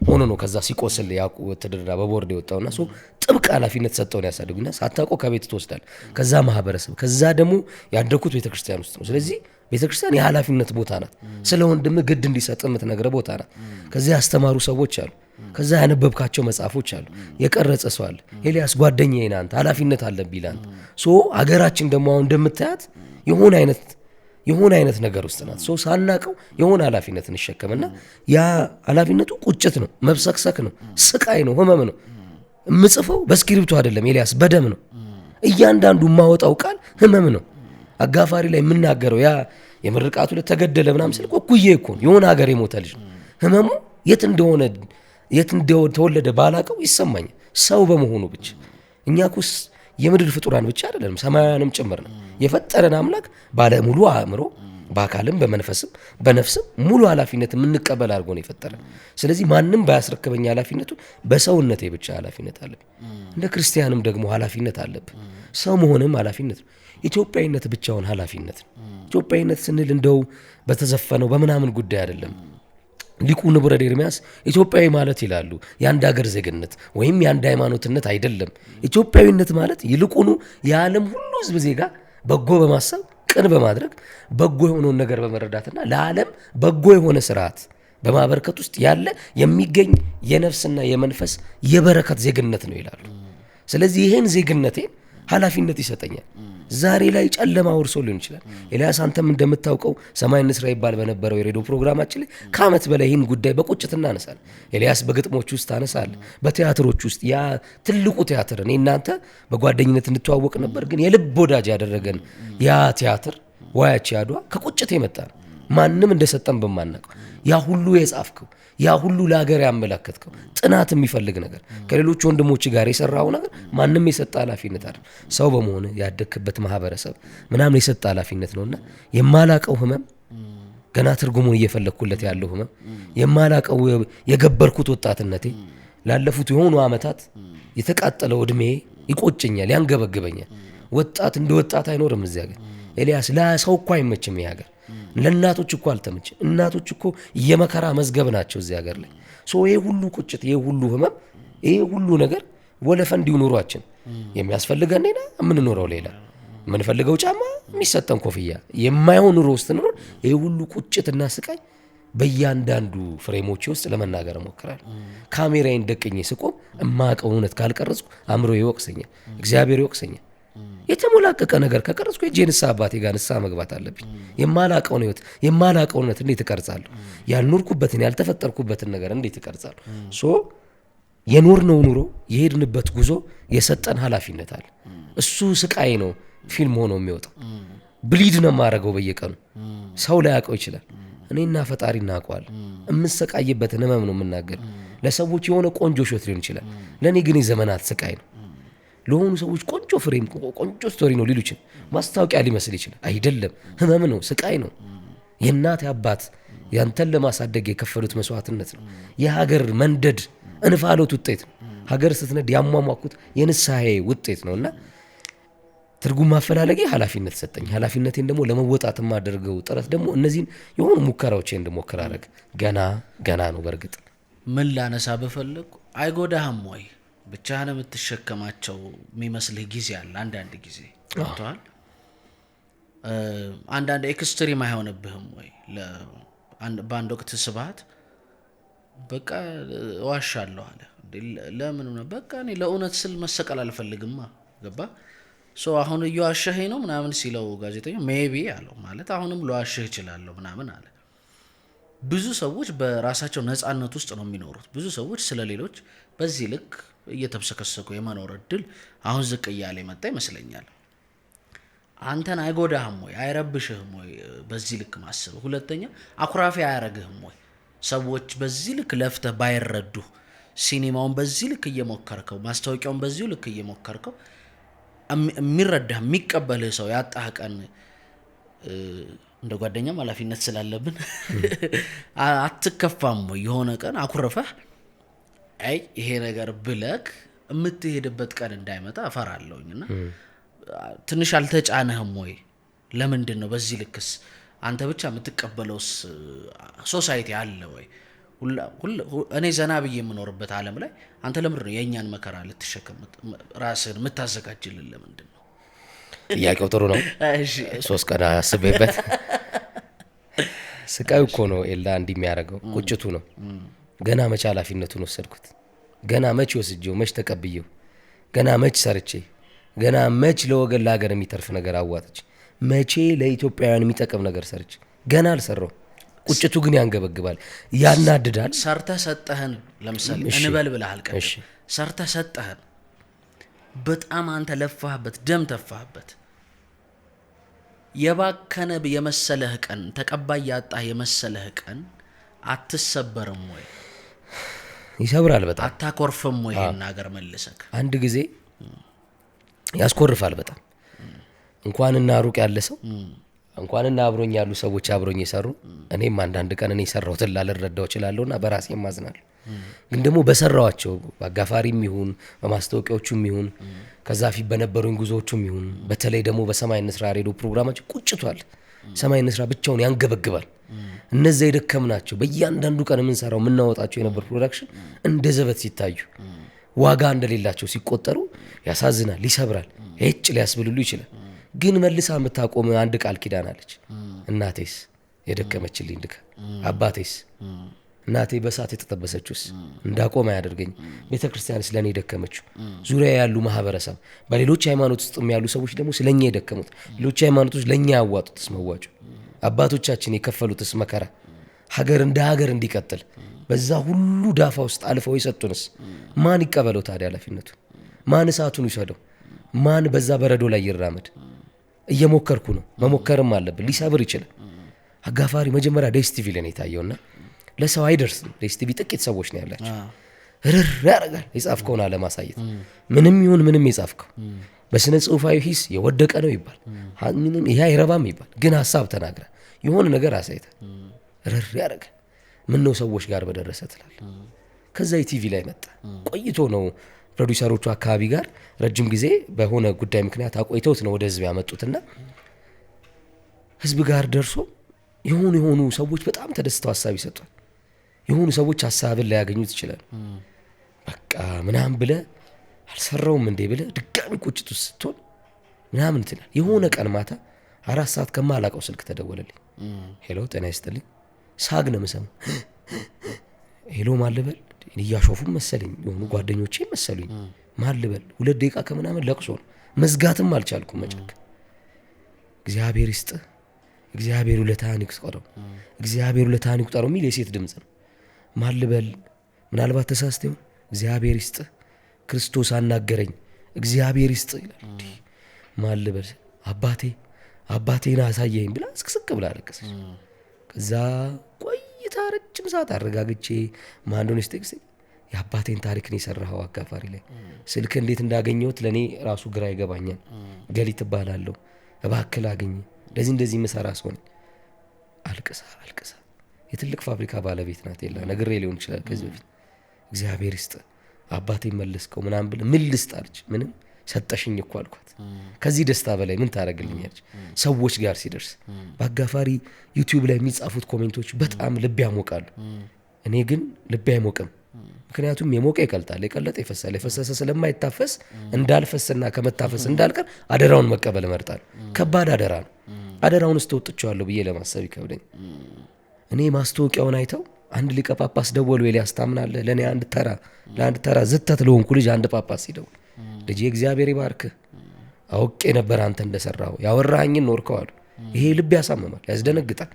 ሆኖ ነው ከዛ ሲቆስል ውትድርና በቦርድ የወጣውና so ጥብቅ ኃላፊነት ሰጠውን ያሳድጉና ሳታውቀው ከቤት ትወስዳል። ከዛ ማህበረሰብ፣ ከዛ ደግሞ ያደግኩት ቤተክርስቲያን ውስጥ ነው። ስለዚህ ቤተክርስቲያን የኃላፊነት ቦታ ናት። ስለ ወንድም ግድ እንዲሰጥ የምትነግረ ቦታ ናት። ከዛ ያስተማሩ ሰዎች አሉ። ከዛ ያነበብካቸው መጽሐፎች አሉ። የቀረጸ ሰው አለ። ኤልያስ ጓደኛዬ ነህ አንተ፣ ኃላፊነት አለብህ ይላል። So ሀገራችን ደግሞ አሁን እንደምታያት የሆነ አይነት ነገር ውስጥ ናት። So ሳናቀው የሆነ ኃላፊነት እንሸከምና ያ ኃላፊነቱ ቁጭት ነው፣ መብሰክሰክ ነው፣ ስቃይ ነው፣ ህመም ነው። የምጽፈው በእስክሪብቶ አይደለም ኤልያስ፣ በደም ነው። እያንዳንዱ የማወጣው ቃል ህመም ነው። አጋፋሪ ላይ የምናገረው ያ የምርቃቱ ዕለት ተገደለ ምናምን ስል እኩዬ እኮ ነው፣ የሆነ ሀገር የሞተ ልጅ ነው። ህመሙ የት እንደሆነ የት እንደተወለደ ባላቀው ይሰማኛል። ሰው በመሆኑ ብቻ። እኛ እኮ የምድር ፍጡራን ብቻ አይደለንም፣ ሰማያውያንም ጭምር ነው። የፈጠረን አምላክ ባለ ሙሉ አእምሮ በአካልም በመንፈስም በነፍስም ሙሉ ኃላፊነት የምንቀበል አድርጎ ነው የፈጠረን። ስለዚህ ማንም ባያስረክበኝ ኃላፊነቱ በሰውነቴ ብቻ ኃላፊነት አለብኝ። እንደ ክርስቲያንም ደግሞ ኃላፊነት አለብን። ሰው መሆንም ኃላፊነት ነው። ኢትዮጵያዊነት ብቻውን ኃላፊነት ነው። ኢትዮጵያዊነት ስንል እንደው በተዘፈነው በምናምን ጉዳይ አይደለም። ሊቁ ንቡረእድ ኤርሚያስ ኢትዮጵያዊ ማለት ይላሉ የአንድ ሀገር ዜግነት ወይም የአንድ ሃይማኖትነት አይደለም። ኢትዮጵያዊነት ማለት ይልቁኑ የዓለም ሁሉ ሕዝብ ዜጋ በጎ በማሰብ ቅን በማድረግ በጎ የሆነውን ነገር በመረዳትና ለዓለም በጎ የሆነ ስርዓት በማበርከት ውስጥ ያለ የሚገኝ የነፍስና የመንፈስ የበረከት ዜግነት ነው ይላሉ። ስለዚህ ይሄን ዜግነቴን ኃላፊነት ይሰጠኛል። ዛሬ ላይ ጨለማ ወርሶ ሊሆን ይችላል። ኤልያስ አንተም እንደምታውቀው ሰማይ እንስራ ይባል በነበረው የሬዲዮ ፕሮግራማችን ላይ ከዓመት በላይ ይህን ጉዳይ በቁጭት እናነሳለን። ኤልያስ በግጥሞች ውስጥ ታነሳለህ፣ በቲያትሮች ውስጥ ያ ትልቁ ቲያትር እኔ እናንተ በጓደኝነት እንተዋወቅ ነበር፣ ግን የልብ ወዳጅ ያደረገን ያ ቲያትር ዋያቺ አድዋ ከቁጭት የመጣ ነው። ማንም እንደሰጠን በማናውቀው ያ ሁሉ የጻፍከው፣ ያ ሁሉ ለሀገር ያመላከትከው ጥናት የሚፈልግ ነገር፣ ከሌሎች ወንድሞች ጋር የሰራው ነገር ማንም የሰጠ ኃላፊነት አይደለም። ሰው በመሆን ያደግክበት ማህበረሰብ ምናምን የሰጠ ኃላፊነት ነውና የማላቀው ህመም፣ ገና ትርጉሙን እየፈለግኩለት ያለው ህመም፣ የማላቀው የገበርኩት ወጣትነቴ፣ ላለፉት የሆኑ አመታት የተቃጠለው እድሜ ይቆጨኛል፣ ያንገበግበኛል። ወጣት እንደ ወጣት አይኖርም እዚህ ሀገር ኤልያስ። ለሰው እኮ አይመችም ይሄ ሀገር። ለእናቶች እኮ አልተመችም። እናቶች እኮ የመከራ መዝገብ ናቸው እዚህ ሀገር ላይ። So ይሄ ሁሉ ቁጭት፣ ይሄ ሁሉ ህመም፣ ይሄ ሁሉ ነገር ወለፈንዲው ኑሯችን፣ የሚያስፈልገን ሌላ፣ የምንኖረው ሌላ፣ የምንፈልገው ጫማ፣ የሚሰጠን ኮፍያ፣ የማይሆን ኑሮ ውስጥ ኖር፣ ይሄ ሁሉ ቁጭትና ስቃይ በእያንዳንዱ frame ኦች ውስጥ ለመናገር እሞክራለሁ። ካሜራዬን ደቅኜ ስቆም እማቀው እውነት ካልቀረጽኩ አእምሮ ይወቅሰኛል፣ እግዚአብሔር ይወቅሰኛል። የተሞላቀቀ ነገር ከቀረጽኩ ሄጄ ንስሐ አባቴ ጋር ንስሐ መግባት አለብኝ። የማላቀውን ህይወት፣ የማላቀውን እውነት እንዴት እቀርጻለሁ? ያልኖርኩበትን ያልተፈጠርኩበትን ነገር እንዴት እቀርጻለሁ? So የኖርነው ኑሮ፣ የሄድንበት ጉዞ የሰጠን ኃላፊነት አለ። እሱ ስቃይ ነው ፊልም ሆኖ የሚወጣው። Bleed ነው የማደርገው በየቀኑ። ሰው ላያውቀው ይችላል። እኔና ፈጣሪ እናውቀዋለን። የምሰቃይበትን ህመም ነው የምናገር። ለሰዎች የሆነ ቆንጆ shot ሊሆን ይችላል። ለእኔ ግን የዘመናት ስቃይ ነው። ለሆኑ ሰዎች ቆንጆ frame፣ ቆንጆ story ነው ሊሉ ይችላል። ማስታወቂያ ሊመስል ይችላል። አይደለም፣ ህመም ነው፣ ስቃይ ነው። የእናት አባት ያንተን ለማሳደግ የከፈሉት መስዋዕትነት ነው። የሀገር መንደድ እንፋሎት ውጤት ነው። ሀገር ስትነድ ያሟሟኩት የንስሐዬ ውጤት ነው እና ትርጉም ማፈላለጌ ኃላፊነት ሰጠኝ። ኃላፊነቴን ደግሞ ለመወጣት የማደርገው ጥረት ደግሞ እነዚህን የሆኑ ሙከራዎች እንድሞክር አደረግ። ገና ገና ነው በእርግጥ። ምን ላነሳ በፈለግኩ፣ አይጎዳህም ወይ? ብቻህን የምትሸከማቸው የሚመስልህ ጊዜ አለ። አንዳንድ ጊዜ ገብቶሃል። አንዳንድ extreme አይሆንብህም ወይ? በአንድ ወቅት ስብሀት በቃ እዋሻለሁ አለ። ለምን ነው? በቃ እኔ ለእውነት ስል መሰቀል አልፈልግማ፣ ገባ? So አሁን እየዋሸኸኝ ነው ምናምን ሲለው ጋዜጠኛው maybe አለው፣ ማለት አሁንም ልዋሽህ እችላለሁ ምናምን አለ። ብዙ ሰዎች በራሳቸው ነፃነት ውስጥ ነው የሚኖሩት። ብዙ ሰዎች ስለ ሌሎች በዚህ ልክ እየተብሰከሰኩ የመኖር እድል አሁን ዝቅ እያለ የመጣ ይመስለኛል። አንተን አይጎዳህም ወይ? አይረብሽህም ወይ በዚህ ልክ ማሰብ? ሁለተኛ አኩራፊ አያረግህም ወይ? ሰዎች በዚህ ልክ ለፍተህ ባይረዱህ፣ ሲኒማውን በዚህ ልክ እየሞከርከው፣ ማስታወቂያውን በዚሁ ልክ እየሞከርከው፣ የሚረዳህ የሚቀበልህ ሰው ያጣህ ቀን እንደ ጓደኛም ኃላፊነት ስላለብን አትከፋም ወይ? የሆነ ቀን አኩርፈህ አይ ይሄ ነገር ብለክ የምትሄድበት ቀን እንዳይመጣ እፈራለሁኝ። እና ትንሽ አልተጫነህም ወይ? ለምንድን ነው በዚህ ልክስ አንተ ብቻ የምትቀበለውስ society አለ ወይ? እኔ ዘና ብዬ የምኖርበት ዓለም ላይ አንተ ለምንድን ነው የእኛን መከራ ልትሸከም ራስህን የምታዘጋጅልን? ለምንድን ነው? ጥያቄው ጥሩ ነው። 3 ቀን አስቤበት። ስቃዩ እኮ ነው ኤላ እንዲህ የሚያደርገው፣ ቁጭቱ ነው። ገና መች ኃላፊነቱን ወሰድኩት? ገና መች ወስጄው፣ መች ተቀብዬው፣ ገና መች ሰርቼ፣ ገና መች ለወገን ለሀገር የሚተርፍ ነገር አዋጥቼ፣ መቼ ለኢትዮጵያውያን የሚጠቅም ነገር ሰርቼ፣ ገና አልሰራው። ቁጭቱ ግን ያንገበግባል፣ ያናድዳል። ሰርተህ ሰጠህን፣ ለምሳሌ እንበል ብለሃል ቅድም። ሰርተህ ሰጠህን፣ በጣም አንተ ለፋህበት፣ ደም ተፋህበት። የባከነ የመሰለህ ቀን፣ ተቀባይ ያጣህ የመሰለህ ቀን አትሰበርም ወይ? ይሰብራል በጣም። አታኮርፍም ወይ? ይሄን ሀገር መልሰክ አንድ ጊዜ ያስኮርፋል በጣም። እንኳንና ሩቅ ያለ ሰው፣ እንኳንና አብሮኝ ያሉ ሰዎች፣ አብሮኝ የሰሩ፣ እኔም አንዳንድ ቀን እኔ የሰራሁትን ላልረዳው እችላለሁና በራሴም አዝናለሁ። ግን ደግሞ በሰራዋቸው በአጋፋሪም ይሁን፣ በማስታወቂያዎቹም ይሁን፣ ከዛ ፊት በነበሩኝ ጉዞዎቹም ይሁን፣ በተለይ ደግሞ በሰማይ እንስራ ሬዲዮ ፕሮግራማችን ቁጭቷል። ሰማይ እንስራ ብቻውን ያንገበግባል። እነዚያ የደከምናቸው፣ በእያንዳንዱ ቀን የምንሰራው የምናወጣቸው የነበር production እንደ ዘበት ሲታዩ፣ ዋጋ እንደሌላቸው ሲቆጠሩ ያሳዝናል፣ ይሰብራል፣ ሄጭ ሊያስብልሉ ይችላል። ግን መልሳ የምታቆም አንድ ቃል ኪዳን አለች። እናቴስ የደከመችልኝ ድካም፣ አባቴስ እናቴ በእሳት የተጠበሰችውስ እንዳቆም አያደርገኝ። ቤተ ክርስቲያን ስለኔ የደከመችው፣ ዙሪያ ያሉ ማህበረሰብ፣ በሌሎች ሃይማኖት ውስጥም ያሉ ሰዎች ደግሞ ስለኛ የደከሙት፣ ሌሎች ሃይማኖቶች ለእኛ ያዋጡትስ መዋጮ፣ አባቶቻችን የከፈሉትስ መከራ፣ ሀገር እንደ ሀገር እንዲቀጥል በዛ ሁሉ ዳፋ ውስጥ አልፈው የሰጡንስ ማን ይቀበለው ታዲያ ኃላፊነቱን? ማን እሳቱን ይውሰደው? ማን በዛ በረዶ ላይ ይራመድ? እየሞከርኩ ነው፣ መሞከርም አለብን። ሊሰብር ይችላል። አጋፋሪ መጀመሪያ DStv ላይ ነው የታየውና ለሰው አይደርስም። DStv ጥቂት ሰዎች ነው ያላቸው። ርር ያደርጋል የጻፍከውን አለማሳየት። ምንም ይሁን ምንም የጻፍከው በስነ ጽሁፋዊ ሂስ የወደቀ ነው ይባል፣ ምንም ይሄ አይረባም ይባል፣ ግን ሀሳብ ተናግረ የሆነ ነገር አሳይተ ርር ያደርጋል። ምን ነው ሰዎች ጋር በደረሰ ትላል። ከዛ የቲቪ ላይ መጣ። ቆይቶ ነው ፕሮዲውሰሮቹ አካባቢ ጋር ረጅም ጊዜ በሆነ ጉዳይ ምክንያት አቆይተውት ነው ወደ ህዝብ ያመጡትና ህዝብ ጋር ደርሶ የሆኑ የሆኑ ሰዎች በጣም ተደስተው ሀሳብ ይሰጧል። የሆኑ ሰዎች ሀሳብን ላያገኙት ይችላል። በቃ ምናምን ብለህ አልሰራውም እንዴ ብለህ ድጋሚ ቁጭት ውስጥ ስትሆን ምናምን ትላል። የሆነ ቀን ማታ 4 ሰዓት ከማላውቀው ስልክ ተደወለልኝ። Hello ጤና ይስጥልኝ። ሳግ ነው የምሰማው። Hello ማን ልበል? እያሾፉ መሰለኝ የሆኑ ጓደኞቼ መሰሉኝ። ማን ልበል? 2 ደቂቃ ከምናምን ለቅሶ ነው። መዝጋትም አልቻልኩም መጨክ። እግዚአብሔር ይስጥህ፣ እግዚአብሔር ውለታህን ይቁጠረው፣ እግዚአብሔር ውለታህን ይቁጠረው የሚል የሴት ድምጽ ነው። ማን ልበል? ምናልባት ተሳስተ ይሆን? እግዚአብሔር ይስጥህ፣ ክርስቶስ አናገረኝ፣ እግዚአብሔር ይስጥህ ይላል። ማን ልበል? አባቴ አባቴን አሳየኝ ብላ ስቅስቅ ብላ አለቀሰች። ከዛ ቆይታ ረጅም ሰዓት አረጋግቼ ማን እንደሆነች ስጠይቅ የአባቴን ታሪክ ነው የሰራኸው አጋፋሪ ላይ። ስልክ እንዴት እንዳገኘሁት ለኔ ራሱ ግራ ይገባኛል። ገሊት እባላለሁ፣ እባክህ ላግኝ፣ እንደዚህ እንደዚህ የምሰራ ሰው ነኝ። አልቅሳ አልቅሳ የትልቅ ፋብሪካ ባለቤት ናት። የላ ነግሬ ሊሆን ይችላል ከዚህ በፊት። እግዚአብሔር ይስጥ አባቴን መለስከው ምናምን ብለህ ምን ልስጥ አለች። ምንም ሰጠሽኝ እኮ አልኳት። ከዚህ ደስታ በላይ ምን ታደርግልኛለች? ሰዎች ጋር ሲደርስ በአጋፋሪ ዩቲዩብ ላይ የሚጻፉት comment ኦች በጣም ልብ ያሞቃሉ። እኔ ግን ልብ አይሞቅም። ምክንያቱም የሞቀ ይቀልጣል፣ የቀለጠ ይፈሳል። የፈሰሰ ስለማይታፈስ እንዳልፈስና ከመታፈስ እንዳልቀር አደራውን መቀበል እመርጣለሁ። ከባድ አደራ ነው። አደራውን ውስጥ ተወጥቼዋለሁ ብዬ ለማሰብ ይከብደኝ። እኔ ማስታወቂያውን አይተው አንድ ሊቀ ጳጳስ ደወሉ። ኤልያስ ታምናለህ? ለኔ አንድ ተራ ለአንድ ተራ ዝተት ለሆንኩ ልጅ አንድ ጳጳስ ሲደውል ልጄ እግዚአብሔር ይባርክህ፣ አውቄ ነበር አንተ እንደሰራው ያወራኸኝን ኖርከው አሉ። ይሄ ልብ ያሳምማል፣ ያስደነግጣል፣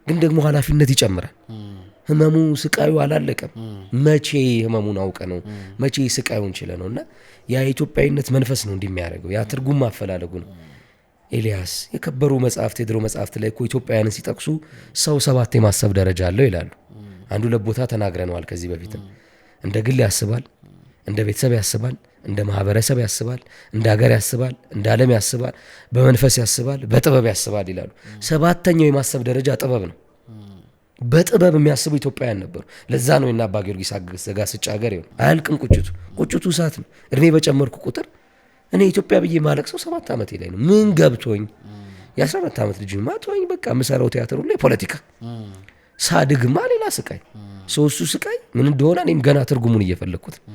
ግን ደግሞ ኃላፊነት ይጨምራል። ህመሙ ስቃዩ አላለቀም። መቼ ህመሙን አውቀ ነው መቼ ስቃዩን ችለ ነው። እና ያ የኢትዮጵያዊነት መንፈስ ነው እንዲህ የሚያደርገው፣ ያ ትርጉም ማፈላለጉ ነው። ኤልያስ የከበሩ መጽሐፍት የድሮ መጽሐፍት ላይ እኮ ኢትዮጵያውያንን ሲጠቅሱ ሰው 7 የማሰብ ደረጃ አለው ይላሉ። አንዱ ለቦታ ተናግረነዋል ከዚህ በፊትም። እንደ ግል ያስባል፣ እንደ ቤተሰብ ያስባል፣ እንደ ማህበረሰብ ያስባል፣ እንደ ሀገር ያስባል፣ እንደ ዓለም ያስባል፣ በመንፈስ ያስባል፣ በጥበብ ያስባል ይላሉ። 7ኛው የማሰብ ደረጃ ጥበብ ነው። በጥበብ የሚያስቡ ኢትዮጵያውያን ነበሩ። ለዛ ነው የእነ አባ ጊዮርጊስ ዘጋስጫ ሀገር ይሆን አያልቅም ቁጭቱ። ቁጭቱ እሳት ነው። እድሜ በጨመርኩ ቁጥር እኔ ኢትዮጵያ ብዬ ማለቅሰው 7 ዓመቴ ላይ ነው። ምን ገብቶኝ የ14 ዓመት ልጅ ማቶኝ በቃ የምሰራው ቲያትር ሁሉ የፖለቲካ ሳድግማ ሌላ ስቃይ። ሶስቱ ስቃይ ምን እንደሆነ እኔም ገና ትርጉሙን እየፈለኩት ነው።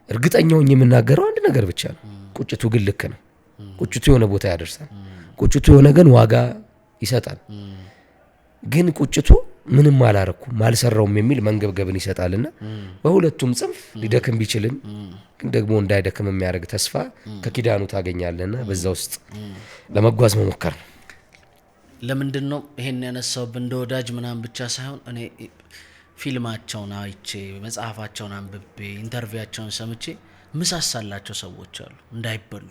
እርግጠኛ ሆኜ የምናገረው አንድ ነገር ብቻ ነው። ቁጭቱ ግን ልክ ነው። ቁጭቱ የሆነ ቦታ ያደርሳል። ቁጭቱ የሆነ ግን ዋጋ ይሰጣል። ግን ቁጭቱ ምንም አላረኩም አልሰራውም የሚል መንገብገብን ይሰጣልና በሁለቱም ጽንፍ ሊደክም ቢችልም ግን ደግሞ እንዳይደክም የሚያደርግ ተስፋ ከኪዳኑ ታገኛለህና በዛ ውስጥ ለመጓዝ መሞከር ነው። ለምንድነው ይሄን ያነሳው? እንደ ወዳጅ ምናምን ብቻ ሳይሆን እኔ ፊልማቸውን አይቼ መጽሐፋቸውን አንብቤ interview ያቸውን ሰምቼ ምሳሳላቸው ሰዎች አሉ እንዳይበሉ።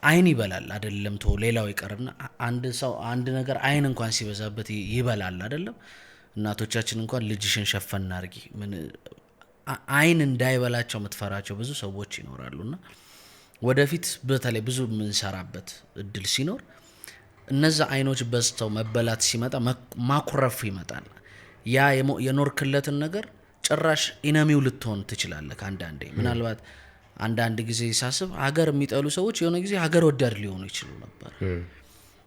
አይን ይበላል አይደለም ተው ሌላው ይቀርና አንድ ሰው አንድ ነገር አይን እንኳን ሲበዛበት ይበላል አይደለም። እናቶቻችን እንኳን ልጅሽን ሸፈን አድርጊ ምን አይን እንዳይበላቸው የምትፈራቸው ብዙ ሰዎች ይኖራሉና ወደፊት በተለይ ብዙ የምንሰራበት እድል ሲኖር እነዛ አይኖች በዝተው መበላት ሲመጣ ማኩረፍ ይመጣል። ያ የኖርክለትን ነገር ጭራሽ ኢነሚው ልትሆን ትችላለህ። አንዳንዴ ምናልባት አንዳንድ ጊዜ ሳስብ ሀገር የሚጠሉ ሰዎች የሆነ ጊዜ ሀገር ወዳድ ሊሆኑ ይችሉ ነበር።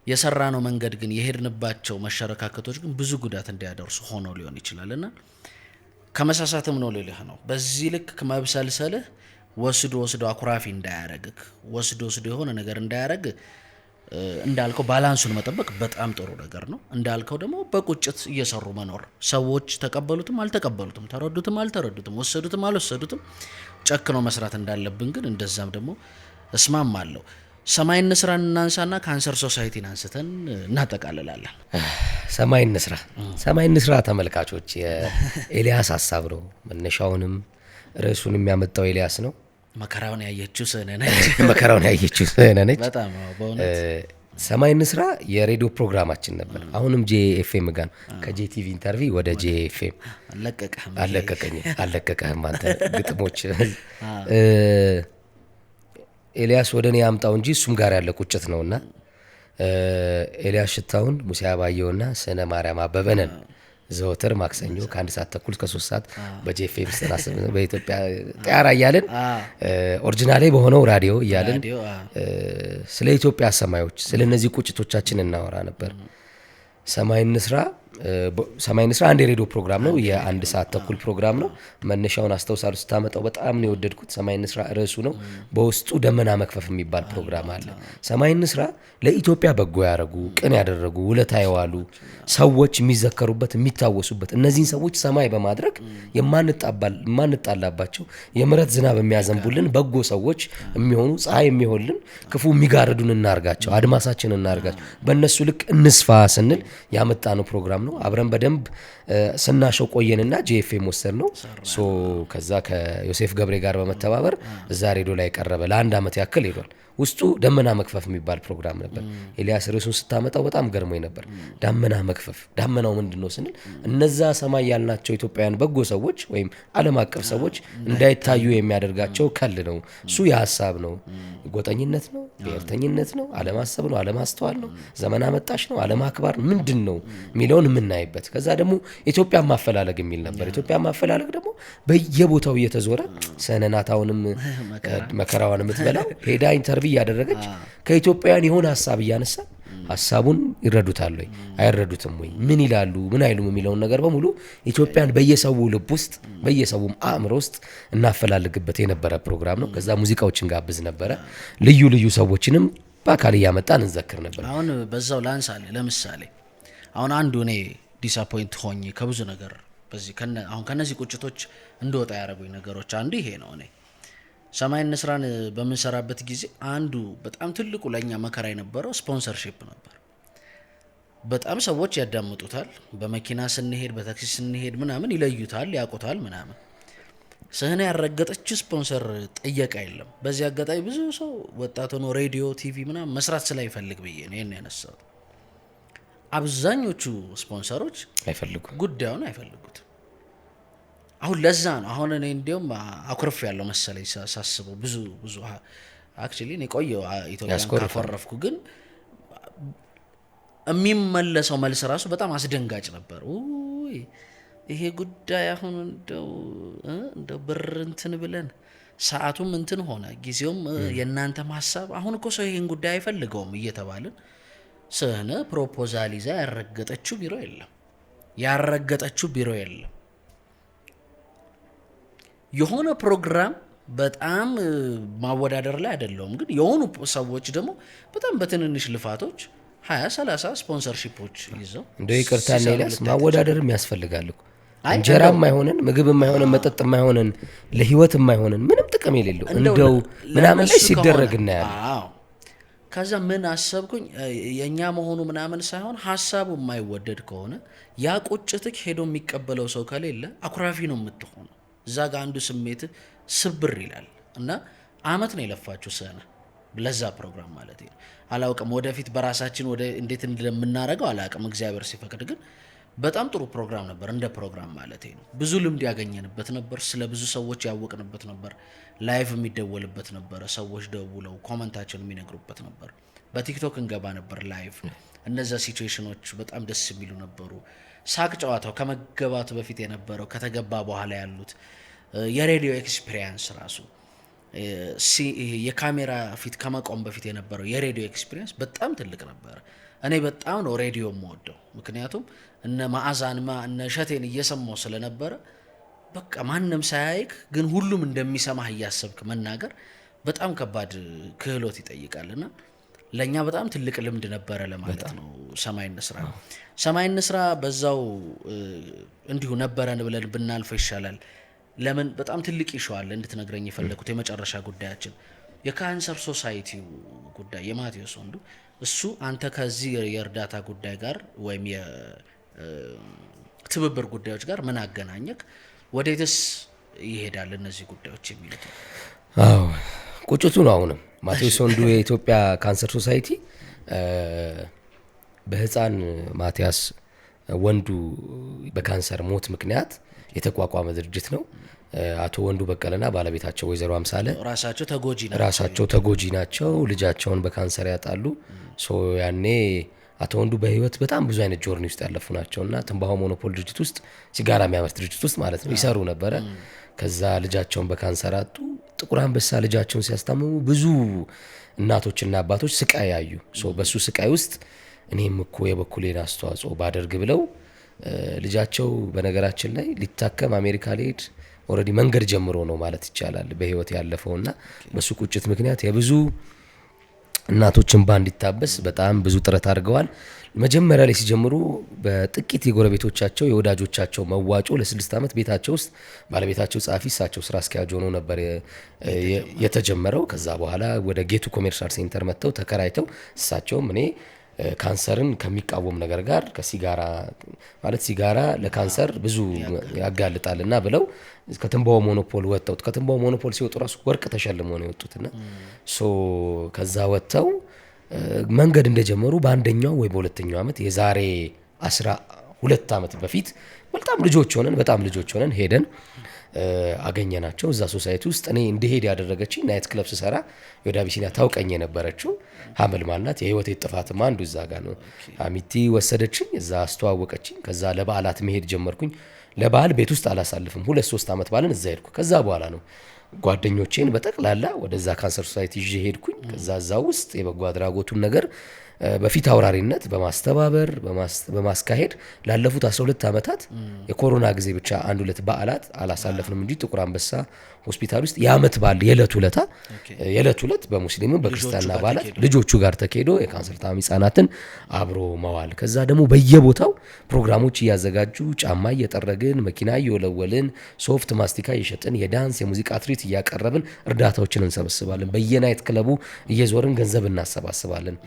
የሰራነው መንገድ ግን የሄድንባቸው መሸረካከቶች ግን ብዙ ጉዳት እንዲያደርሱ ሆኖ ሊሆን ይችላልና ከመሳሳትም ነው ልልህ ነው። በዚህ ልክ መብሰልሰልህ ወስዶ ወስዶ አኩራፊ እንዳያረግህ፣ ወስዶ ወስዶ የሆነ ነገር እንዳያረግ እንዳልከው balance ኡን መጠበቅ በጣም ጥሩ ነገር ነው። እንዳልከው ደግሞ በቁጭት እየሰሩ መኖር፣ ሰዎች ተቀበሉትም አልተቀበሉትም፣ ተረዱትም አልተረዱትም፣ ወሰዱትም አልወሰዱትም ጨክነው መስራት እንዳለብን ግን እንደዛም ደግሞ እስማማለሁ። ሰማይ እንስራን እናንሳና Cancer Society ን አንስተን እናጠቃልላለን። ሰማይ እንስራ፣ ሰማይ እንስራ ተመልካቾች፣ የኤልያስ ሀሳብ ነው። መነሻውንም ርዕሱንም ያመጣው ኤልያስ ነው። መከራውን ያየችው ስህነ ነች። መከራውን ያየችው ስህነ ነች። በጣም አዎ፣ በእውነት። ሰማይ እንስራ የሬዲዮ ፕሮግራማችን ነበር። አሁንም ጄኤፍኤም ጋር ነው። ከጄቲቪ interview ወደ ጄኤፍኤም። አለቀቀህም። አለቀቀኝም፣ አለቀቀህም አንተ ግጥሞች። ኤልያስ ወደ እኔ ያምጣው እንጂ እሱም ጋር ያለ ቁጭት ነውና፣ ኤልያስ ሽታውን፣ ሙሴ አባየውና ስነ ማርያም አበበ ነን። ዘወትር ማክሰኞ ከ1 ሰዓት ተኩል እስከ 3 ሰዓት በጄኤፍኤም 98 በኢትዮጵያ ጢያራ እያልን፣ original በሆነው ራዲዮ እያልን ራዲዮ። ስለ ኢትዮጵያ ሰማዮች፣ ስለ እነዚህ ቁጭቶቻችን እናወራ ነበር። ሰማይ እንስራ፣ ሰማይ እንስራ አንድ የሬዲዮ ፕሮግራም ነው። የ1 ሰዓት ተኩል ፕሮግራም ነው። መነሻውን አስታውሳለሁ፣ ስታመጣው በጣም ነው የወደድኩት። ሰማይ እንስራ ርዕሱ ነው። በውስጡ ደመና መክፈፍ የሚባል ፕሮግራም አለ። ሰማይ እንስራ ለኢትዮጵያ በጎ ያደረጉ፣ ቅን ያደረጉ፣ ውለታ የዋሉ ሰዎች የሚዘከሩበት፣ የሚታወሱበት፣ እነዚህን ሰዎች ሰማይ በማድረግ የማንጣላባቸው፣ የምሕረት ዝናብ የሚያዘንቡልን በጎ ሰዎች የሚሆኑ፣ ፀሐይ የሚሆንልን፣ ክፉ የሚጋርዱን እናርጋቸው፣ አድማሳችን እናርጋቸው፣ በእነሱ ልክ እንስፋ ስንል ያመጣነው ፕሮግራም ነው። አብረን በደንብ ስናሸው ቆየንና ጄኤፍኤም ወሰድነው። So ከዛ ከዮሴፍ ገብሬ ጋር በመተባበር እዛ ሬዲዮ ላይ ቀረበ። ለአንድ ዓመት ያክል ሄዷል። ውስጡ ደመና መክፈፍ የሚባል ፕሮግራም ነበር። ኤልያስ ርዕሱን ስታመጣው በጣም ገርሞኝ ነበር። ዳመና መክፈፍ፣ ዳመናው ምንድን ነው ስንል እነዛ ሰማይ ያልናቸው ኢትዮጵያውያን በጎ ሰዎች ወይም ዓለም አቀፍ ሰዎች እንዳይታዩ የሚያደርጋቸው ከል ነው። እሱ የሀሳብ ነው፣ ጎጠኝነት ነው፣ ብሔርተኝነት ነው፣ አለማሰብ ነው፣ አለማስተዋል ነው፣ ዘመን አመጣሽ ነው፣ አለማክባር ምንድን ነው የሚለውን የምናይበት። ከዛ ደግሞ ኢትዮጵያ ማፈላለግ የሚል ነበር። ኢትዮጵያ ማፈላለግ ደግሞ በየቦታው እየተዞረ ሰነናታውንም መከራዋን የምትበላው ሄዳ interview እያደረገች ከኢትዮጵያውያን የሆነ ሀሳብ እያነሳ ሀሳቡን ይረዱታል ወይ አይረዱትም ወይ፣ ምን ይላሉ ምን አይሉም የሚለውን ነገር በሙሉ ኢትዮጵያን በየሰው ልብ ውስጥ በየሰውም አእምሮ ውስጥ እናፈላልግበት የነበረ ፕሮግራም ነው። ከዛ ሙዚቃዎችን ጋብዝ ነበረ። ልዩ ልዩ ሰዎችንም በአካል እያመጣን እንዘክር ነበር። አሁን በዛው ላንሳልህ። ለምሳሌ አሁን አንዱ እኔ disappoint ሆኜ ከብዙ ነገር በዚህ አሁን ከነዚህ ቁጭቶች እንደወጣ ያደረጉኝ ነገሮች አንዱ ይሄ ነው። እኔ ሰማይ እንስራን በምንሰራበት ጊዜ አንዱ በጣም ትልቁ ለእኛ መከራ የነበረው sponsorship ነበር። በጣም ሰዎች ያዳምጡታል። በመኪና ስንሄድ፣ በታክሲ ስንሄድ ምናምን ይለዩታል፣ ያውቁታል ምናምን። ስህነ ያረገጠች ስፖንሰር ጥየቃ የለም። በዚህ አጋጣሚ ብዙ ሰው ወጣት ሆኖ ሬዲዮ፣ ቲቪ ምናምን መስራት ስለማይፈልግ ብዬ ነው ይሄን ያነሳሁት። አብዛኞቹ ስፖንሰሮች አይፈልጉም፣ ጉዳዩን አይፈልጉትም። አሁን ለዛ ነው አሁን እኔ እንዲሁም አኩርፍ ያለው መሰለኝ ሳስበው፣ ብዙ ብዙ actually እኔ ቆየሁ ኢትዮጵያን ያስኮርፋል። ካኮረፍኩ፣ ግን የሚመለሰው መልስ ራሱ በጣም አስደንጋጭ ነበር። ውይ ይሄ ጉዳይ አሁን እንደው ብር እንትን ብለን ሰዓቱም እንትን ሆነ፣ ጊዜውም የእናንተም ሀሳብ አሁን እኮ ሰው ይሄን ጉዳይ አይፈልገውም እየተባልን ስህነ proposal ይዛ ያረገጠችው ቢሮ የለም፣ ያረገጠችው ቢሮ የለም። የሆነ ፕሮግራም በጣም ማወዳደር ላይ አይደለውም፣ ግን የሆኑ ሰዎች ደግሞ በጣም በትንንሽ ልፋቶች 20 30 sponsorship ኦች ይዘው እንደው ይቅርታ ሲሰሩ ኤልያስ ልታይ ማወዳደርም ያስፈልጋል እኮ። አይ እንጀራ የማይሆንን፣ ምግብ የማይሆንን፣ መጠጥ የማይሆንን፣ ለህይወት የማይሆንን፣ ምንም ጥቅም የሌለው እንደው ምናምን ላይ ለእነሱ ሲደረግ ከሆነ እናያለን። አዎ። ከዛ ምን አሰብኩኝ፣ የእኛ መሆኑ ምናምን ሳይሆን ሀሳቡ የማይወደድ ከሆነ ያ ቁጭትክ ሄዶ የሚቀበለው ሰው ከሌለ አኩራፊ ነው የምትሆነው። እዛ ጋር አንዱ ስሜት ስብር ይላል እና አመት ነው የለፋችሁ ስነ ለዛ ፕሮግራም ማለት ነው። አላውቅም ወደፊት በራሳችን ወደ እንዴት እንደምናደርገው አላውቅም። እግዚአብሔር ሲፈቅድ ግን በጣም ጥሩ ፕሮግራም ነበር፣ እንደ ፕሮግራም ማለት ነው። ብዙ ልምድ ያገኘንበት ነበር። ስለ ብዙ ሰዎች ያወቅንበት ነበር። Live የሚደወልበት ነበረ። ሰዎች ደውለው comment ኣቸውን የሚነግሩበት ነበር። በቲክቶክ እንገባ ነበር live። እነዛ situation ኦች በጣም ደስ የሚሉ ነበሩ። ሳቅ ጨዋታው ከመገባቱ በፊት የነበረው፣ ከተገባ በኋላ ያሉት የሬዲዮ experience ራሱ፣ ይሄ የካሜራ ፊት ከመቆም በፊት የነበረው የሬዲዮ experience በጣም ትልቅ ነበረ። እኔ በጣም ነው ሬዲዮ የምወደው፣ ምክንያቱም እነ መዓዛንማ እነ እሸቴን እየሰማው ስለነበረ በቃ ማንም ሳያይክ ግን ሁሉም እንደሚሰማህ እያሰብክ መናገር በጣም ከባድ ክህሎት ይጠይቃል እና ለእኛ በጣም ትልቅ ልምድ ነበረ ለማለት ነው። ሰማይ እንስራ ሰማይ እንስራ በዛው እንዲሁ ነበረን ብለን ብናልፈው ይሻላል። ለምን በጣም ትልቅ issue አለ እንድትነግረኝ የፈለኩት የመጨረሻ ጉዳያችን የ cancer society ው ጉዳይ የማቴዎስ ወንዱ፣ እሱ አንተ ከዚህ የእርዳታ ጉዳይ ጋር ወይም የትብብር ጉዳዮች ጋር ምን አገናኘክ? ወዴትስ ይሄዳል እነዚህ ጉዳዮች የሚሉት? አዎ፣ ቁጭቱ ነው። አሁንም ማቴዎስ ወንዱ የኢትዮጵያ cancer society በህፃን ማቲያስ ወንዱ በካንሰር ሞት ምክንያት የተቋቋመ ድርጅት ነው። አቶ ወንዱ በቀለና ባለቤታቸው ወይዘሮ አምሳለ ራሳቸው ተጎጂ ናቸው። ራሳቸው ተጎጂ ናቸው። ልጃቸውን በካንሰር ያጣሉ። So ያኔ አቶ ወንዱ በህይወት በጣም ብዙ አይነት journey ውስጥ ያለፉ ናቸው እና ትንባሆ ሞኖፖል ድርጅት ውስጥ፣ ሲጋራ የሚያመርት ድርጅት ውስጥ ማለት ነው፣ ይሰሩ ነበረ። ከዛ ልጃቸውን በካንሰር አጡ። ጥቁር አንበሳ ልጃቸውን ሲያስታምሙ ብዙ እናቶችና አባቶች ስቃይ ያዩ። So በሱ ስቃይ ውስጥ እኔም እኮ የበኩሌን አስተዋጽኦ ባደርግ ብለው፣ ልጃቸው በነገራችን ላይ ሊታከም አሜሪካ ሊሄድ already መንገድ ጀምሮ ነው ማለት ይቻላል በህይወት ያለፈውና በሱ ቁጭት ምክንያት የብዙ እናቶች እንባ እንዲታበስ በጣም ብዙ ጥረት አድርገዋል። መጀመሪያ ላይ ሲጀምሩ በጥቂት የጎረቤቶቻቸው የወዳጆቻቸው መዋጮ ለ6 ዓመት ቤታቸው ውስጥ ባለቤታቸው ጸሐፊ፣ እሳቸው ስራ አስኪያጅ ሆነው ነበር የተጀመረው። ከዛ በኋላ ወደ ጌቱ commercial center መጥተው ተከራይተው እሳቸውም እኔ ካንሰርን ከሚቃወም ነገር ጋር ከሲጋራ ማለት ሲጋራ ለካንሰር ብዙ ያጋልጣልና ብለው ከትንባሆ ሞኖፖል ወጥተው፣ ከትንባሆ ሞኖፖል ሲወጡ ራሱ ወርቅ ተሸልሞ ነው የወጡትና so ከዛ ወጥተው መንገድ እንደጀመሩ በአንደኛው ወይ በሁለተኛው ዓመት የዛሬ 12 ዓመት በፊት በጣም ልጆች ሆነን ሄደን አገኘናቸው። እዛ society ውስጥ እኔ እንድሄድ ያደረገችኝ night club ስሰራ ወደ አቢሲኒያ ታውቀኝ የነበረችው ሀመልማል ናት። የህይወቴ ጥፋትም አንዱ እዛ ጋር ነው። አሚቲ ወሰደችኝ፣ እዛ አስተዋወቀችኝ። ከዛ ለበዓላት መሄድ ጀመርኩኝ። ለበዓል ቤት ውስጥ አላሳልፍም። 2-3 ዓመት በዓልን እዛ ሄድኩ። ከዛ በኋላ ነው ጓደኞቼን በጠቅላላ ወደዛ cancer society ይዤ ሄድኩኝ። ከዛ እዛ ውስጥ የበጎ አድራጎቱን ነገር በፊት አውራሪነት በማስተባበር በማስካሄድ ላለፉት 12 ዓመታት የኮሮና ጊዜ ብቻ አንድ ሁለት በዓላት አላሳለፍንም እንጂ ጥቁር አንበሳ ሆስፒታል ውስጥ የዓመት በዓል የዕለት ውለታ የዕለት ዕለት በሙስሊምም በክርስቲያና በዓላት ልጆቹ ጋር ተካሄዶ የካንሰር ታማሚ ህጻናትን አብሮ መዋል፣ ከዛ ደግሞ በየቦታው ፕሮግራሞች እያዘጋጁ ጫማ እየጠረግን፣ መኪና እየወለወልን፣ ሶፍት ማስቲካ እየሸጥን፣ የዳንስ የሙዚቃ ትርኢት እያቀረብን እርዳታዎችን እንሰበስባለን። በየ night club ኡ እየዞርን ገንዘብ እናሰባስባለን።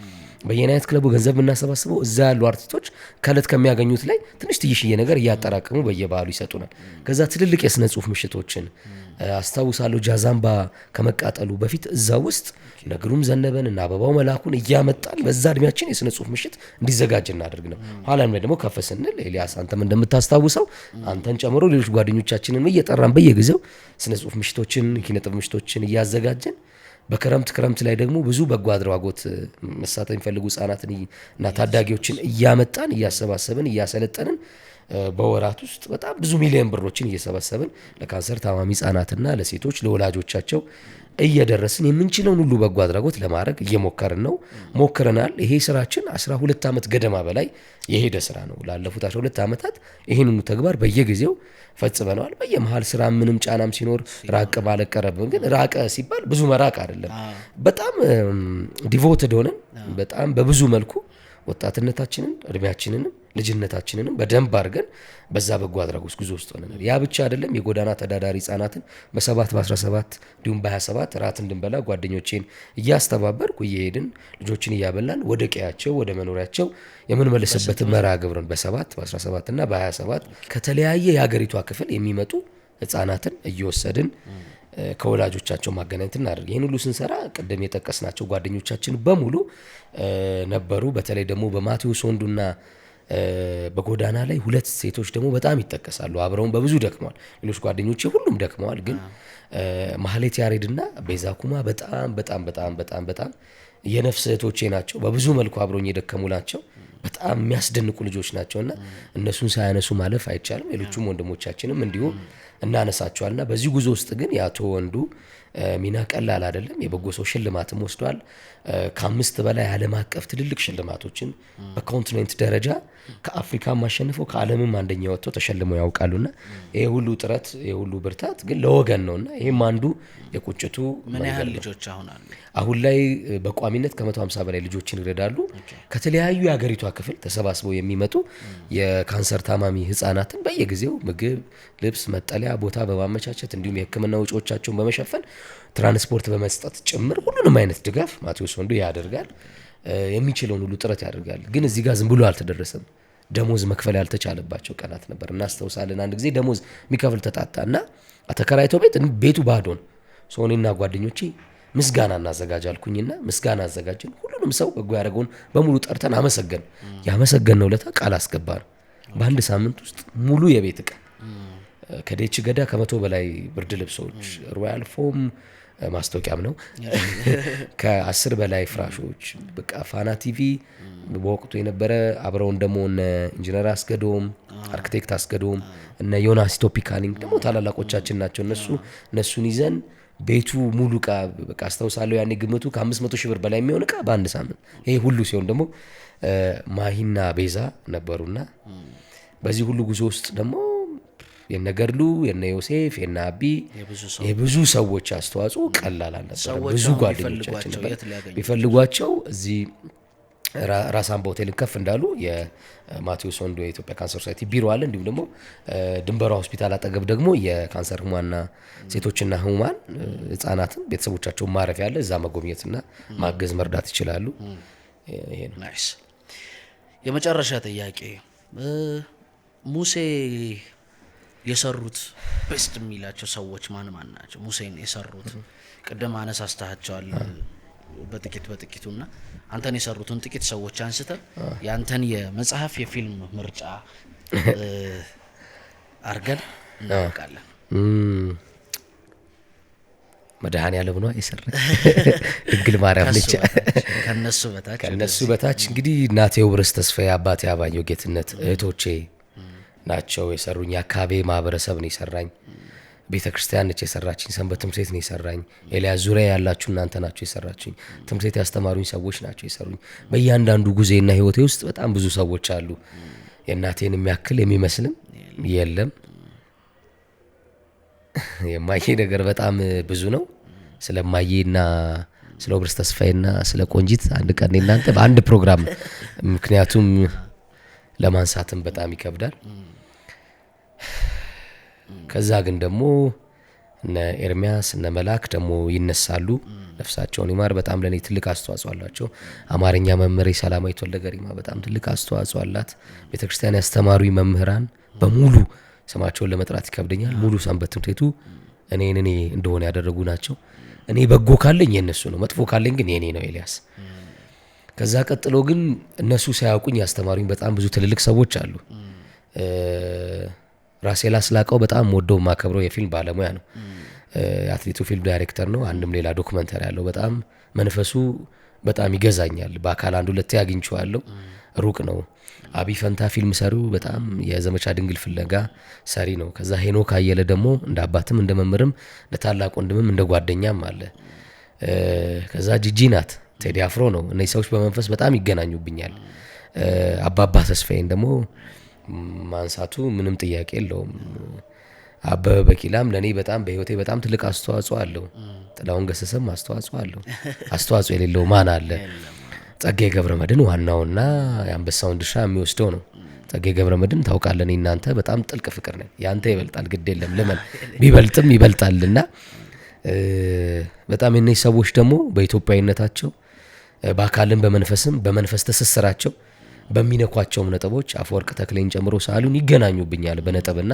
በየ night club ኡ ገንዘብ የምናሰባስበው እዛ ያሉ አርቲስቶች ከእለት ከሚያገኙት ላይ ትንሽ ትንሽዬ ነገር እያጠራቀሙ በየበዓሉ ይሰጡናል። ከዛ ትልልቅ የስነ ጽሁፍ ምሽቶችን አስታውሳለሁ። ጃዛምባ ከመቃጠሉ በፊት እዛ ውስጥ እነ ግሩም ዘነበን እና አበባው መላኩን እያመጣን በዛ እድሜያችን የስነ ጽሁፍ ምሽት እንዲዘጋጅ እናደርግ ነው። ኋላም ላይ ደግሞ ከፍ ስንል ኤልያስ አንተም እንደምታስታውሰው አንተን ጨምሮ ሌሎች ጓደኞቻችንን እየጠራን በየጊዜው ስነ ጽሁፍ ምሽቶችን፣ ኪነጥበብ ምሽቶችን እያዘጋጀን በክረምት ክረምት ላይ ደግሞ ብዙ በጎ አድራጎት መሳተፍ የሚፈልጉ ህጻናትን እና ታዳጊዎችን እያመጣን እያሰባሰብን እያሰለጠንን በወራት ውስጥ በጣም ብዙ ሚሊዮን ብሮችን እየሰበሰብን ለካንሰር ታማሚ ህጻናትና ለሴቶች ለወላጆቻቸው እየደረስን የምንችለውን ሁሉ በጎ አድራጎት ለማድረግ እየሞከርን ነው፣ ሞክረናል። ይሄ ስራችን 12 ዓመት ገደማ በላይ የሄደ ስራ ነው። ላለፉት 12 ዓመታት ይህንኑ ተግባር በየጊዜው ፈጽመነዋል። በየመሀል ስራ ምንም ጫናም ሲኖር ራቅ ማለት ቀረብ፣ ግን ራቀ ሲባል ብዙ መራቅ አይደለም። በጣም devoted ሆነን በጣም በብዙ መልኩ ወጣትነታችንን እድሜያችንንም ልጅነታችንንም በደንብ አድርገን በዛ በጎ አድራጎት ጉዞ ውስጥ ሆነናል። ያ ብቻ አይደለም። የጎዳና ተዳዳሪ ህጻናትን በ7፣ በ17 እንዲሁም በ27 ራት እንድንበላ ጓደኞቼን እያስተባበርኩ እየሄድን ልጆችን እያበላን ወደ ቀያቸው ወደ መኖሪያቸው የምንመልስበትን መርሃ ግብርን በ7፣ በ17 እና በ27 ከተለያየ የሀገሪቷ ክፍል የሚመጡ ህጻናትን እየወሰድን ከወላጆቻቸው ማገናኘት እናደርግ። ይህን ሁሉ ስንሰራ ቅድም የጠቀስናቸው ጓደኞቻችን በሙሉ ነበሩ። በተለይ ደግሞ በማቴዎስ ወንዱና በጎዳና ላይ ሁለት ሴቶች ደግሞ በጣም ይጠቀሳሉ። አብረውን በብዙ ደክመዋል። ሌሎች ጓደኞቼ ሁሉም ደክመዋል። ግን ማህሌት ያሬድና ቤዛ ኩማ በጣም በጣም በጣም በጣም በጣም የነፍስ እህቶቼ ናቸው። በብዙ መልኩ አብረውኝ የደከሙ ናቸው። በጣም የሚያስደንቁ ልጆች ናቸው እና እነሱን ሳያነሱ ማለፍ አይቻልም። ሌሎቹም ወንድሞቻችንም እንዲሁ እናነሳቸዋልና በዚህ ጉዞ ውስጥ ግን የአቶ ወንዱ ሚና ቀላል አይደለም። የበጎ ሰው ሽልማትም ወስዷል። ከ5 በላይ ዓለም አቀፍ ትልልቅ ሽልማቶችን በ continent ደረጃ ከአፍሪካም አሸንፈው ከዓለምም አንደኛ ወጥተው ተሸልመው ያውቃሉና ይሄ ሁሉ ጥረት ይሄ ሁሉ ብርታት ግን ለወገን ነውና ይሄም አንዱ የቁጭቱ ምን ያህል ልጆች አሁን አሉ? አሁን ላይ በቋሚነት ከ150 በላይ ልጆችን ይረዳሉ። ከተለያዩ የሀገሪቷ ክፍል ተሰባስበው የሚመጡ የካንሰር ታማሚ ህፃናትን በየጊዜው ምግብ፣ ልብስ፣ መጠለያ ቦታ በማመቻቸት እንዲሁም የህክምና ወጪዎቻቸውን በመሸፈን ትራንስፖርት በመስጠት ጭምር ሁሉንም አይነት ድጋፍ ማቴዎስ ወንዱ ያደርጋል። የሚችለውን ሁሉ ጥረት ያደርጋል። ግን እዚህ ጋር ዝም ብሎ አልተደረሰም። ደሞዝ መክፈል ያልተቻለባቸው ቀናት ነበር፣ እናስታውሳለን። አንድ ጊዜ ደሞዝ የሚከፍል ተጣጣና ተከራይቶ ቤቱ ባዶ ነው። so እኔና ጓደኞቼ ምስጋና እናዘጋጅ አልኩኝና ምስጋና አዘጋጀን። ሁሉንም ሰው በጎ ያደረገውን በሙሉ ጠርተን አመሰገን። ያመሰገንነው ለታ ቃል አስገባን። በአንድ ሳምንት ውስጥ ሙሉ የቤት እቃ ከዴች ገዳ ከ100 በላይ ብርድ ልብሶች፣ ሮያል ፎም ማስታወቂያም ነው፣ ከ10 በላይ ፍራሾች፣ በቃ ፋና ቲቪ በወቅቱ የነበረ አብረውን ደግሞ እነ ኢንጂነር አስገዶም፣ አርክቴክት አስገዶም፣ እነ ዮናስ ቶፒካሊንግ ደግሞ ታላላቆቻችን ናቸው። እነሱን ይዘን ቤቱ ሙሉ እቃ በቃ አስታውሳለሁ ያኔ ግምቱ ከ500 ሺህ ብር በላይ የሚሆን እቃ በአንድ ሳምንት። ይሄ ሁሉ ሲሆን ደግሞ ማሂና ቤዛ ነበሩና በዚህ ሁሉ ጉዞ ውስጥ ደግሞ የነ ገድሉ፣ የነ ዮሴፍ፣ የነ አቢ የብዙ ሰዎች አስተዋጽኦ ቀላል አልነበረም። ብዙ ጓደኞቻችን ነበር። ቢፈልጓቸው እዚህ ራስ አምባ ሆቴልን ከፍ እንዳሉ የማቴዎስ ወንዱ የኢትዮጵያ ካንሰር ሶሳይቲ ቢሮ አለ። እንዲሁም ደግሞ ድንበሯ ሆስፒታል አጠገብ ደግሞ የካንሰር ህሙማንና ሴቶችና ህሙማን ህፃናትን ቤተሰቦቻቸውን ማረፊያ አለ። እዛ መጎብኘትና ማገዝ መርዳት ይችላሉ። ይሄ ነው። nice። የመጨረሻ ጥያቄ፣ ሙሴ የሰሩት best የሚላቸው ሰዎች ማን ማን ናቸው? ሙሴን የሰሩት ቅድም አነሳስተሃቸዋል በጥቂት በጥቂቱና አንተን የሰሩትን ጥቂት ሰዎች አንስተ ያንተን የመጽሐፍ የፊልም ምርጫ አርገን እናውቃለን። መድኃኔዓለም ነው የሰራኝ፣ ድንግል ማርያም ነች። ከነሱ በታች እንግዲህ እናቴ ውብርስ ተስፋዬ፣ አባቴ አባየሁ ጌትነት፣ እህቶቼ ናቸው የሰሩኝ። የአካባቢ ማህበረሰብ ነው የሰራኝ። ቤተክርስቲያን ነች የሰራችኝ። ሰንበት ትምህርት ቤት ነው የሰራኝ። ኤልያስ ዙሪያ ያላችሁ እናንተ ናችሁ የሰራችኝ። ትምህርት ቤት ያስተማሩኝ ሰዎች ናቸው የሰሩኝ። በእያንዳንዱ ጉዞዬና ህይወቴ ውስጥ በጣም ብዙ ሰዎች አሉ። የእናቴን የሚያክል የሚመስልም የለም። የማዬ ነገር በጣም ብዙ ነው። ስለማዬና ስለ ውብርስ ተስፋዬና ስለ ቆንጂት አንድ ቀን እናንተ በአንድ ፕሮግራም፣ ምክንያቱም ለማንሳትም በጣም ይከብዳል። ከዛ ግን ደግሞ እነ ኤርሚያስ እነ መላክ ደግሞ ይነሳሉ። ነፍሳቸውን ይማር። በጣም ለኔ ትልቅ አስተዋጽኦ አላቸው። አማርኛ መምህሬ ሰላማዊት ወልደገሪማ በጣም ትልቅ አስተዋጽኦ አላት። ቤተክርስቲያን ያስተማሩኝ መምህራን በሙሉ ስማቸውን ለመጥራት ይከብደኛል። ሙሉ ሰንበት ትምህርት ቤቱ እኔን እኔ እንደሆነ ያደረጉ ናቸው። እኔ በጎ ካለኝ የነሱ ነው፣ መጥፎ ካለኝ ግን የኔ ነው ኤልያስ። ከዛ ቀጥሎ ግን እነሱ ሳያውቁኝ ያስተማሩኝ በጣም ብዙ ትልልቅ ሰዎች አሉ። ራሴላ ስላቀው በጣም ወደው ማከብረው የፊልም ባለሙያ ነው። የአትሌቱ ፊልም ዳይሬክተር ነው። አንድም ሌላ documentary ያለው በጣም መንፈሱ በጣም ይገዛኛል። በአካል አንድ ሁለቴ አግኝቼዋለሁ፣ ሩቅ ነው። አቢ ፈንታ ፊልም ሰሪው በጣም የዘመቻ ድንግል ፍለጋ ሰሪ ነው። ከዛ ሄኖክ አየለ ደግሞ እንደ አባትም እንደ መምህርም እንደ ታላቅ ወንድምም እንደ ጓደኛም አለ። ከዛ ጂጂ ናት፣ ቴዲ አፍሮ ነው። እነዚህ ሰዎች በመንፈስ በጣም ይገናኙብኛል። አባባ ተስፋዬን ደግሞ ማንሳቱ ምንም ጥያቄ የለውም። አበበ በቂላም ለኔ በጣም በህይወቴ በጣም ትልቅ አስተዋጽኦ አለው። ጥላሁን ገሰሰም አስተዋጽኦ አለው። አስተዋጽኦ የሌለው ማን አለ? ጸጋዬ ገብረመድህን ዋናውና የአንበሳውን ድርሻ የሚወስደው ነው። ጸጋዬ ገብረመድህን ታውቃለህ፣ እኔ እናንተ በጣም ጥልቅ ፍቅር ነን። ያንተ ይበልጣል፣ ግድ የለም ልመን፣ ቢበልጥም ይበልጣልና በጣም የእነዚህ ሰዎች ደግሞ በኢትዮጵያዊነታቸው በአካልም በመንፈስም በመንፈስ ትስስራቸው በሚነኳቸውም ነጥቦች አፈወርቅ ተክሌን ጨምሮ ሰዓሊውን ይገናኙብኛል በነጥብና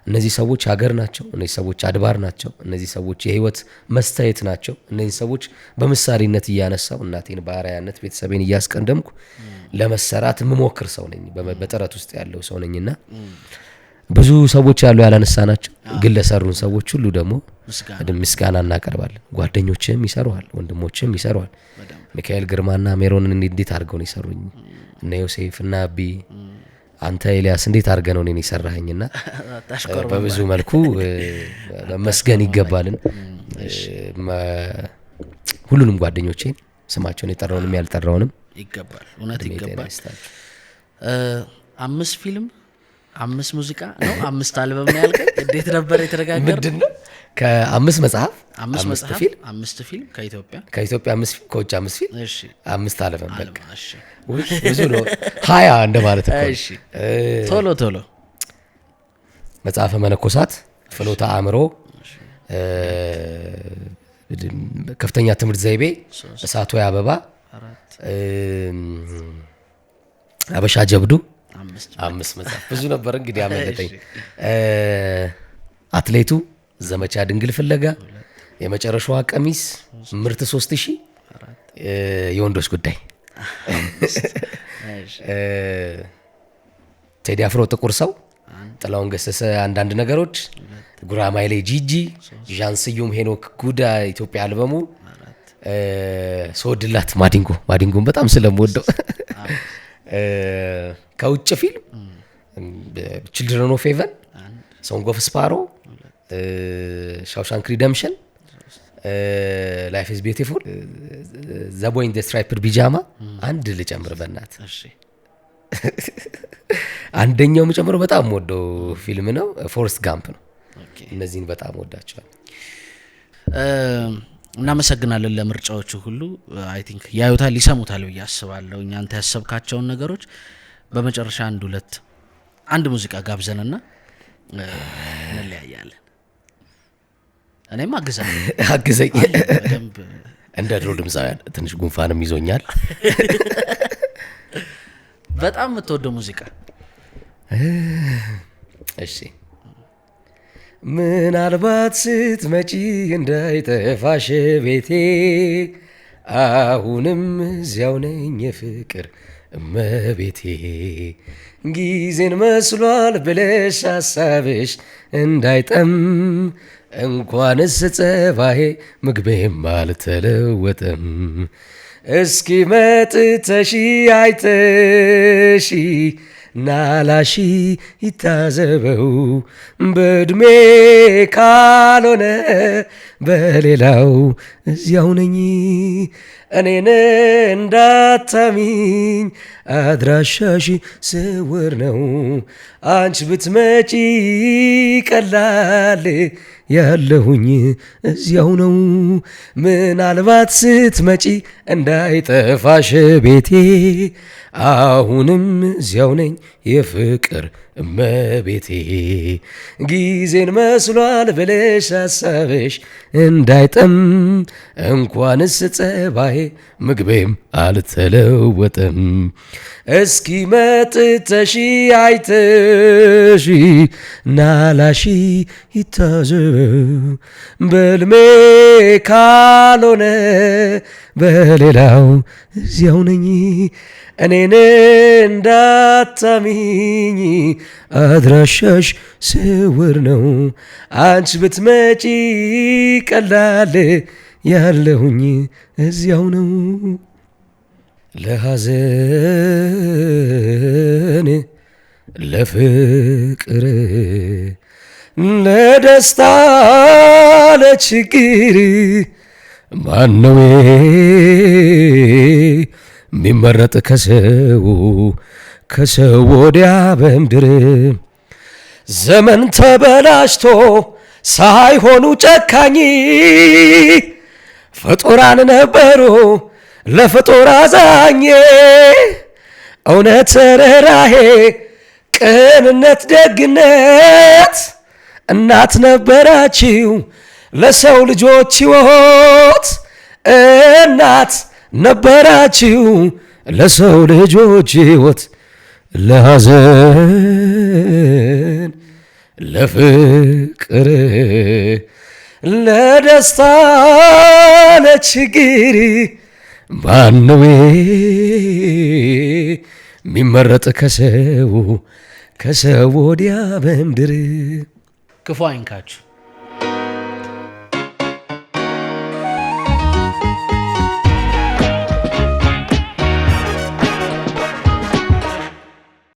እነዚህ ሰዎች ሀገር ናቸው። እነዚህ ሰዎች አድባር ናቸው። እነዚህ ሰዎች የህይወት መስታየት ናቸው። እነዚህ ሰዎች በምሳሌነት እያነሳው እናቴን በአርአያነት ቤተሰቤን እያስቀደምኩ ለመሰራት የምሞክር ሰው ነኝ። በጥረት ውስጥ ያለው ሰው ነኝና ብዙ ሰዎች ያሉ ያላነሳናቸው ግን ለሰሩን ሰዎች ሁሉ ደግሞ ምስጋና እናቀርባለን። ጓደኞችም ይሰሩሃል፣ ወንድሞችም ይሰሩሃል። ሚካኤል ግርማና ሜሮንን እንዴት አድርገው ነው የሰሩኝ? እነ ዮሴፍ እና አቢ አንተ ኤልያስ እንዴት አድርገህ ነው እኔን የሰራኸኝና ታሽኮርመም። በብዙ መልኩ መመስገን ይገባልን። ሁሉንም ጓደኞቼን ስማቸውን የጠራውንም ያልጠራውንም ይገባል፣ እውነት እድሜ ጤና ይገባል። ይስጣቸው። 5 ፊልም፣ 5 ሙዚቃ ነው፣ 5 አልበም ነው ያልከኝ? እንዴት ነበር የተነጋገርነው? ምንድን ነው? ከ5 መጽሐፍ፣ 5 5 መጽሐፍ፣ ፊልም፣ 5 ፊልም ከኢትዮጵያ፣ ከኢትዮጵያ 5 ፊልም፣ ከውጭ 5 ፊልም፣ 5 አልበም በቃ። አልበም፣ እሺ። ውይ፣ ብዙ ነው። 20 እንደማለት እኮ ነው። እሺ፣ ቶሎ ቶሎ። መጽሐፈ መነኮሳት፣ ፍኖተ አእምሮ፣ ከፍተኛ ትምህርት ዘይቤ፣ እሳቱ አበባ፣ አበሻ ጀብዱ፣ 5። 5 መጽሐፍ፣ ብዙ ነበር እንግዲህ ያመለጠኝ። አትሌቱ፣ ዘመቻ ድንግል ፍለጋ፣ የመጨረሻዋ ቀሚስ፣ ምርት 3000፣ የወንዶች ጉዳይ፣ ቴዲ አፍሮ ጥቁር ሰው፣ ጥላሁን ገሰሰ አንዳንድ ነገሮች፣ ጉራማይሌ ጂጂ፣ ዣን ስዩም ሄኖክ ጉዳ ኢትዮጵያ አልበሙ፣ ስወድላት ማዲንጎ፣ ማዲንጎን በጣም ስለምወደው፣ ከውጭ ፊልም Children of Heaven፣ Song of Sparrow፣ Shawshank Redemption፣ Life is Beautiful፣ The Boy in the Striped Pyjama። አንድ ልጨምር በእናት። አንደኛው የምጨምረው በጣም ወደው ፊልም ነው፣ Forrest Gump ነው። እነዚህን በጣም ወዳቸዋል። እናመሰግናለን ለምርጫዎቹ ሁሉ። I think ያዩታል፣ ይሰሙታል ብዬ አስባለሁ እኛ አንተ ያሰብካቸውን ነገሮች። በመጨረሻ አንድ ሁለት አንድ ሙዚቃ ጋብዘንና እንለያያለን። እኔም አግዛለሁ። አግዘኝ። በደንብ። እንደ ድሮ ድምፃውያን ትንሽ ጉንፋንም ይዞኛል። በጣም የምትወደው ሙዚቃ? እሺ። ምናልባት ስትመጪ እንዳይጠፋሽ ቤቴ፣ አሁንም እዚያው ነኝ የፍቅር እመቤቴ። ጊዜን መስሏል ብለሽ ሀሳብሽ እንዳይጠም፣ እንኳንስ ጸባዬ ምግቤም አልተለወጠም። እስኪ መጥተሽ አይተሽ ናላሺ ይታዘበው፣ በእድሜ ካልሆነ በሌላው እዚያው ነኝ። እኔን እንዳታሚኝ አድራሻሽ ስውር ነው፣ አንቺ ብትመጪ ቀላል ያለሁኝ እዚያው ነው። ምናልባት ስትመጪ እንዳይጠፋሽ ቤቴ፣ አሁንም እዚያው ነኝ የፍቅር እመቤቴ። ጊዜን መስሏል ብለሽ ሀሳብሽ እንዳይጠም፣ እንኳንስ ጸባዬ ምግቤም አልተለወጠም። እስኪ መጥተሽ አይተሽ ናላሺ ይታዘበው፣ በልሜ ካልሆነ በሌላው እዚያው ነኝ። እኔን እንዳታሚኝ አድራሻሽ ስውር ነው፣ አንቺ ብትመጪ ቀላል ያለሁኝ እዚያው ነው። ለሐዘን ለፍቅር ለደስታ ለችግር ማነው የሚመረጥ ከሰው ከሰው ወዲያ በምድር? ዘመን ተበላሽቶ ሳይሆኑ ጨካኝ፣ ፍጡራን ነበሩ ለፍጡር አዛኝ። እውነት ርኅራሄ ቅንነት ደግነት እናት ነበራችው ለሰው ልጆች ሕይወት፣ እናት ነበራችው ለሰው ልጆች ሕይወት። ለሐዘን ለፍቅር ለደስታ ለችግር ማነው የሚመረጥ ከሰው ከሰው ወዲያ በምድር? ክፉ አይንካችሁ።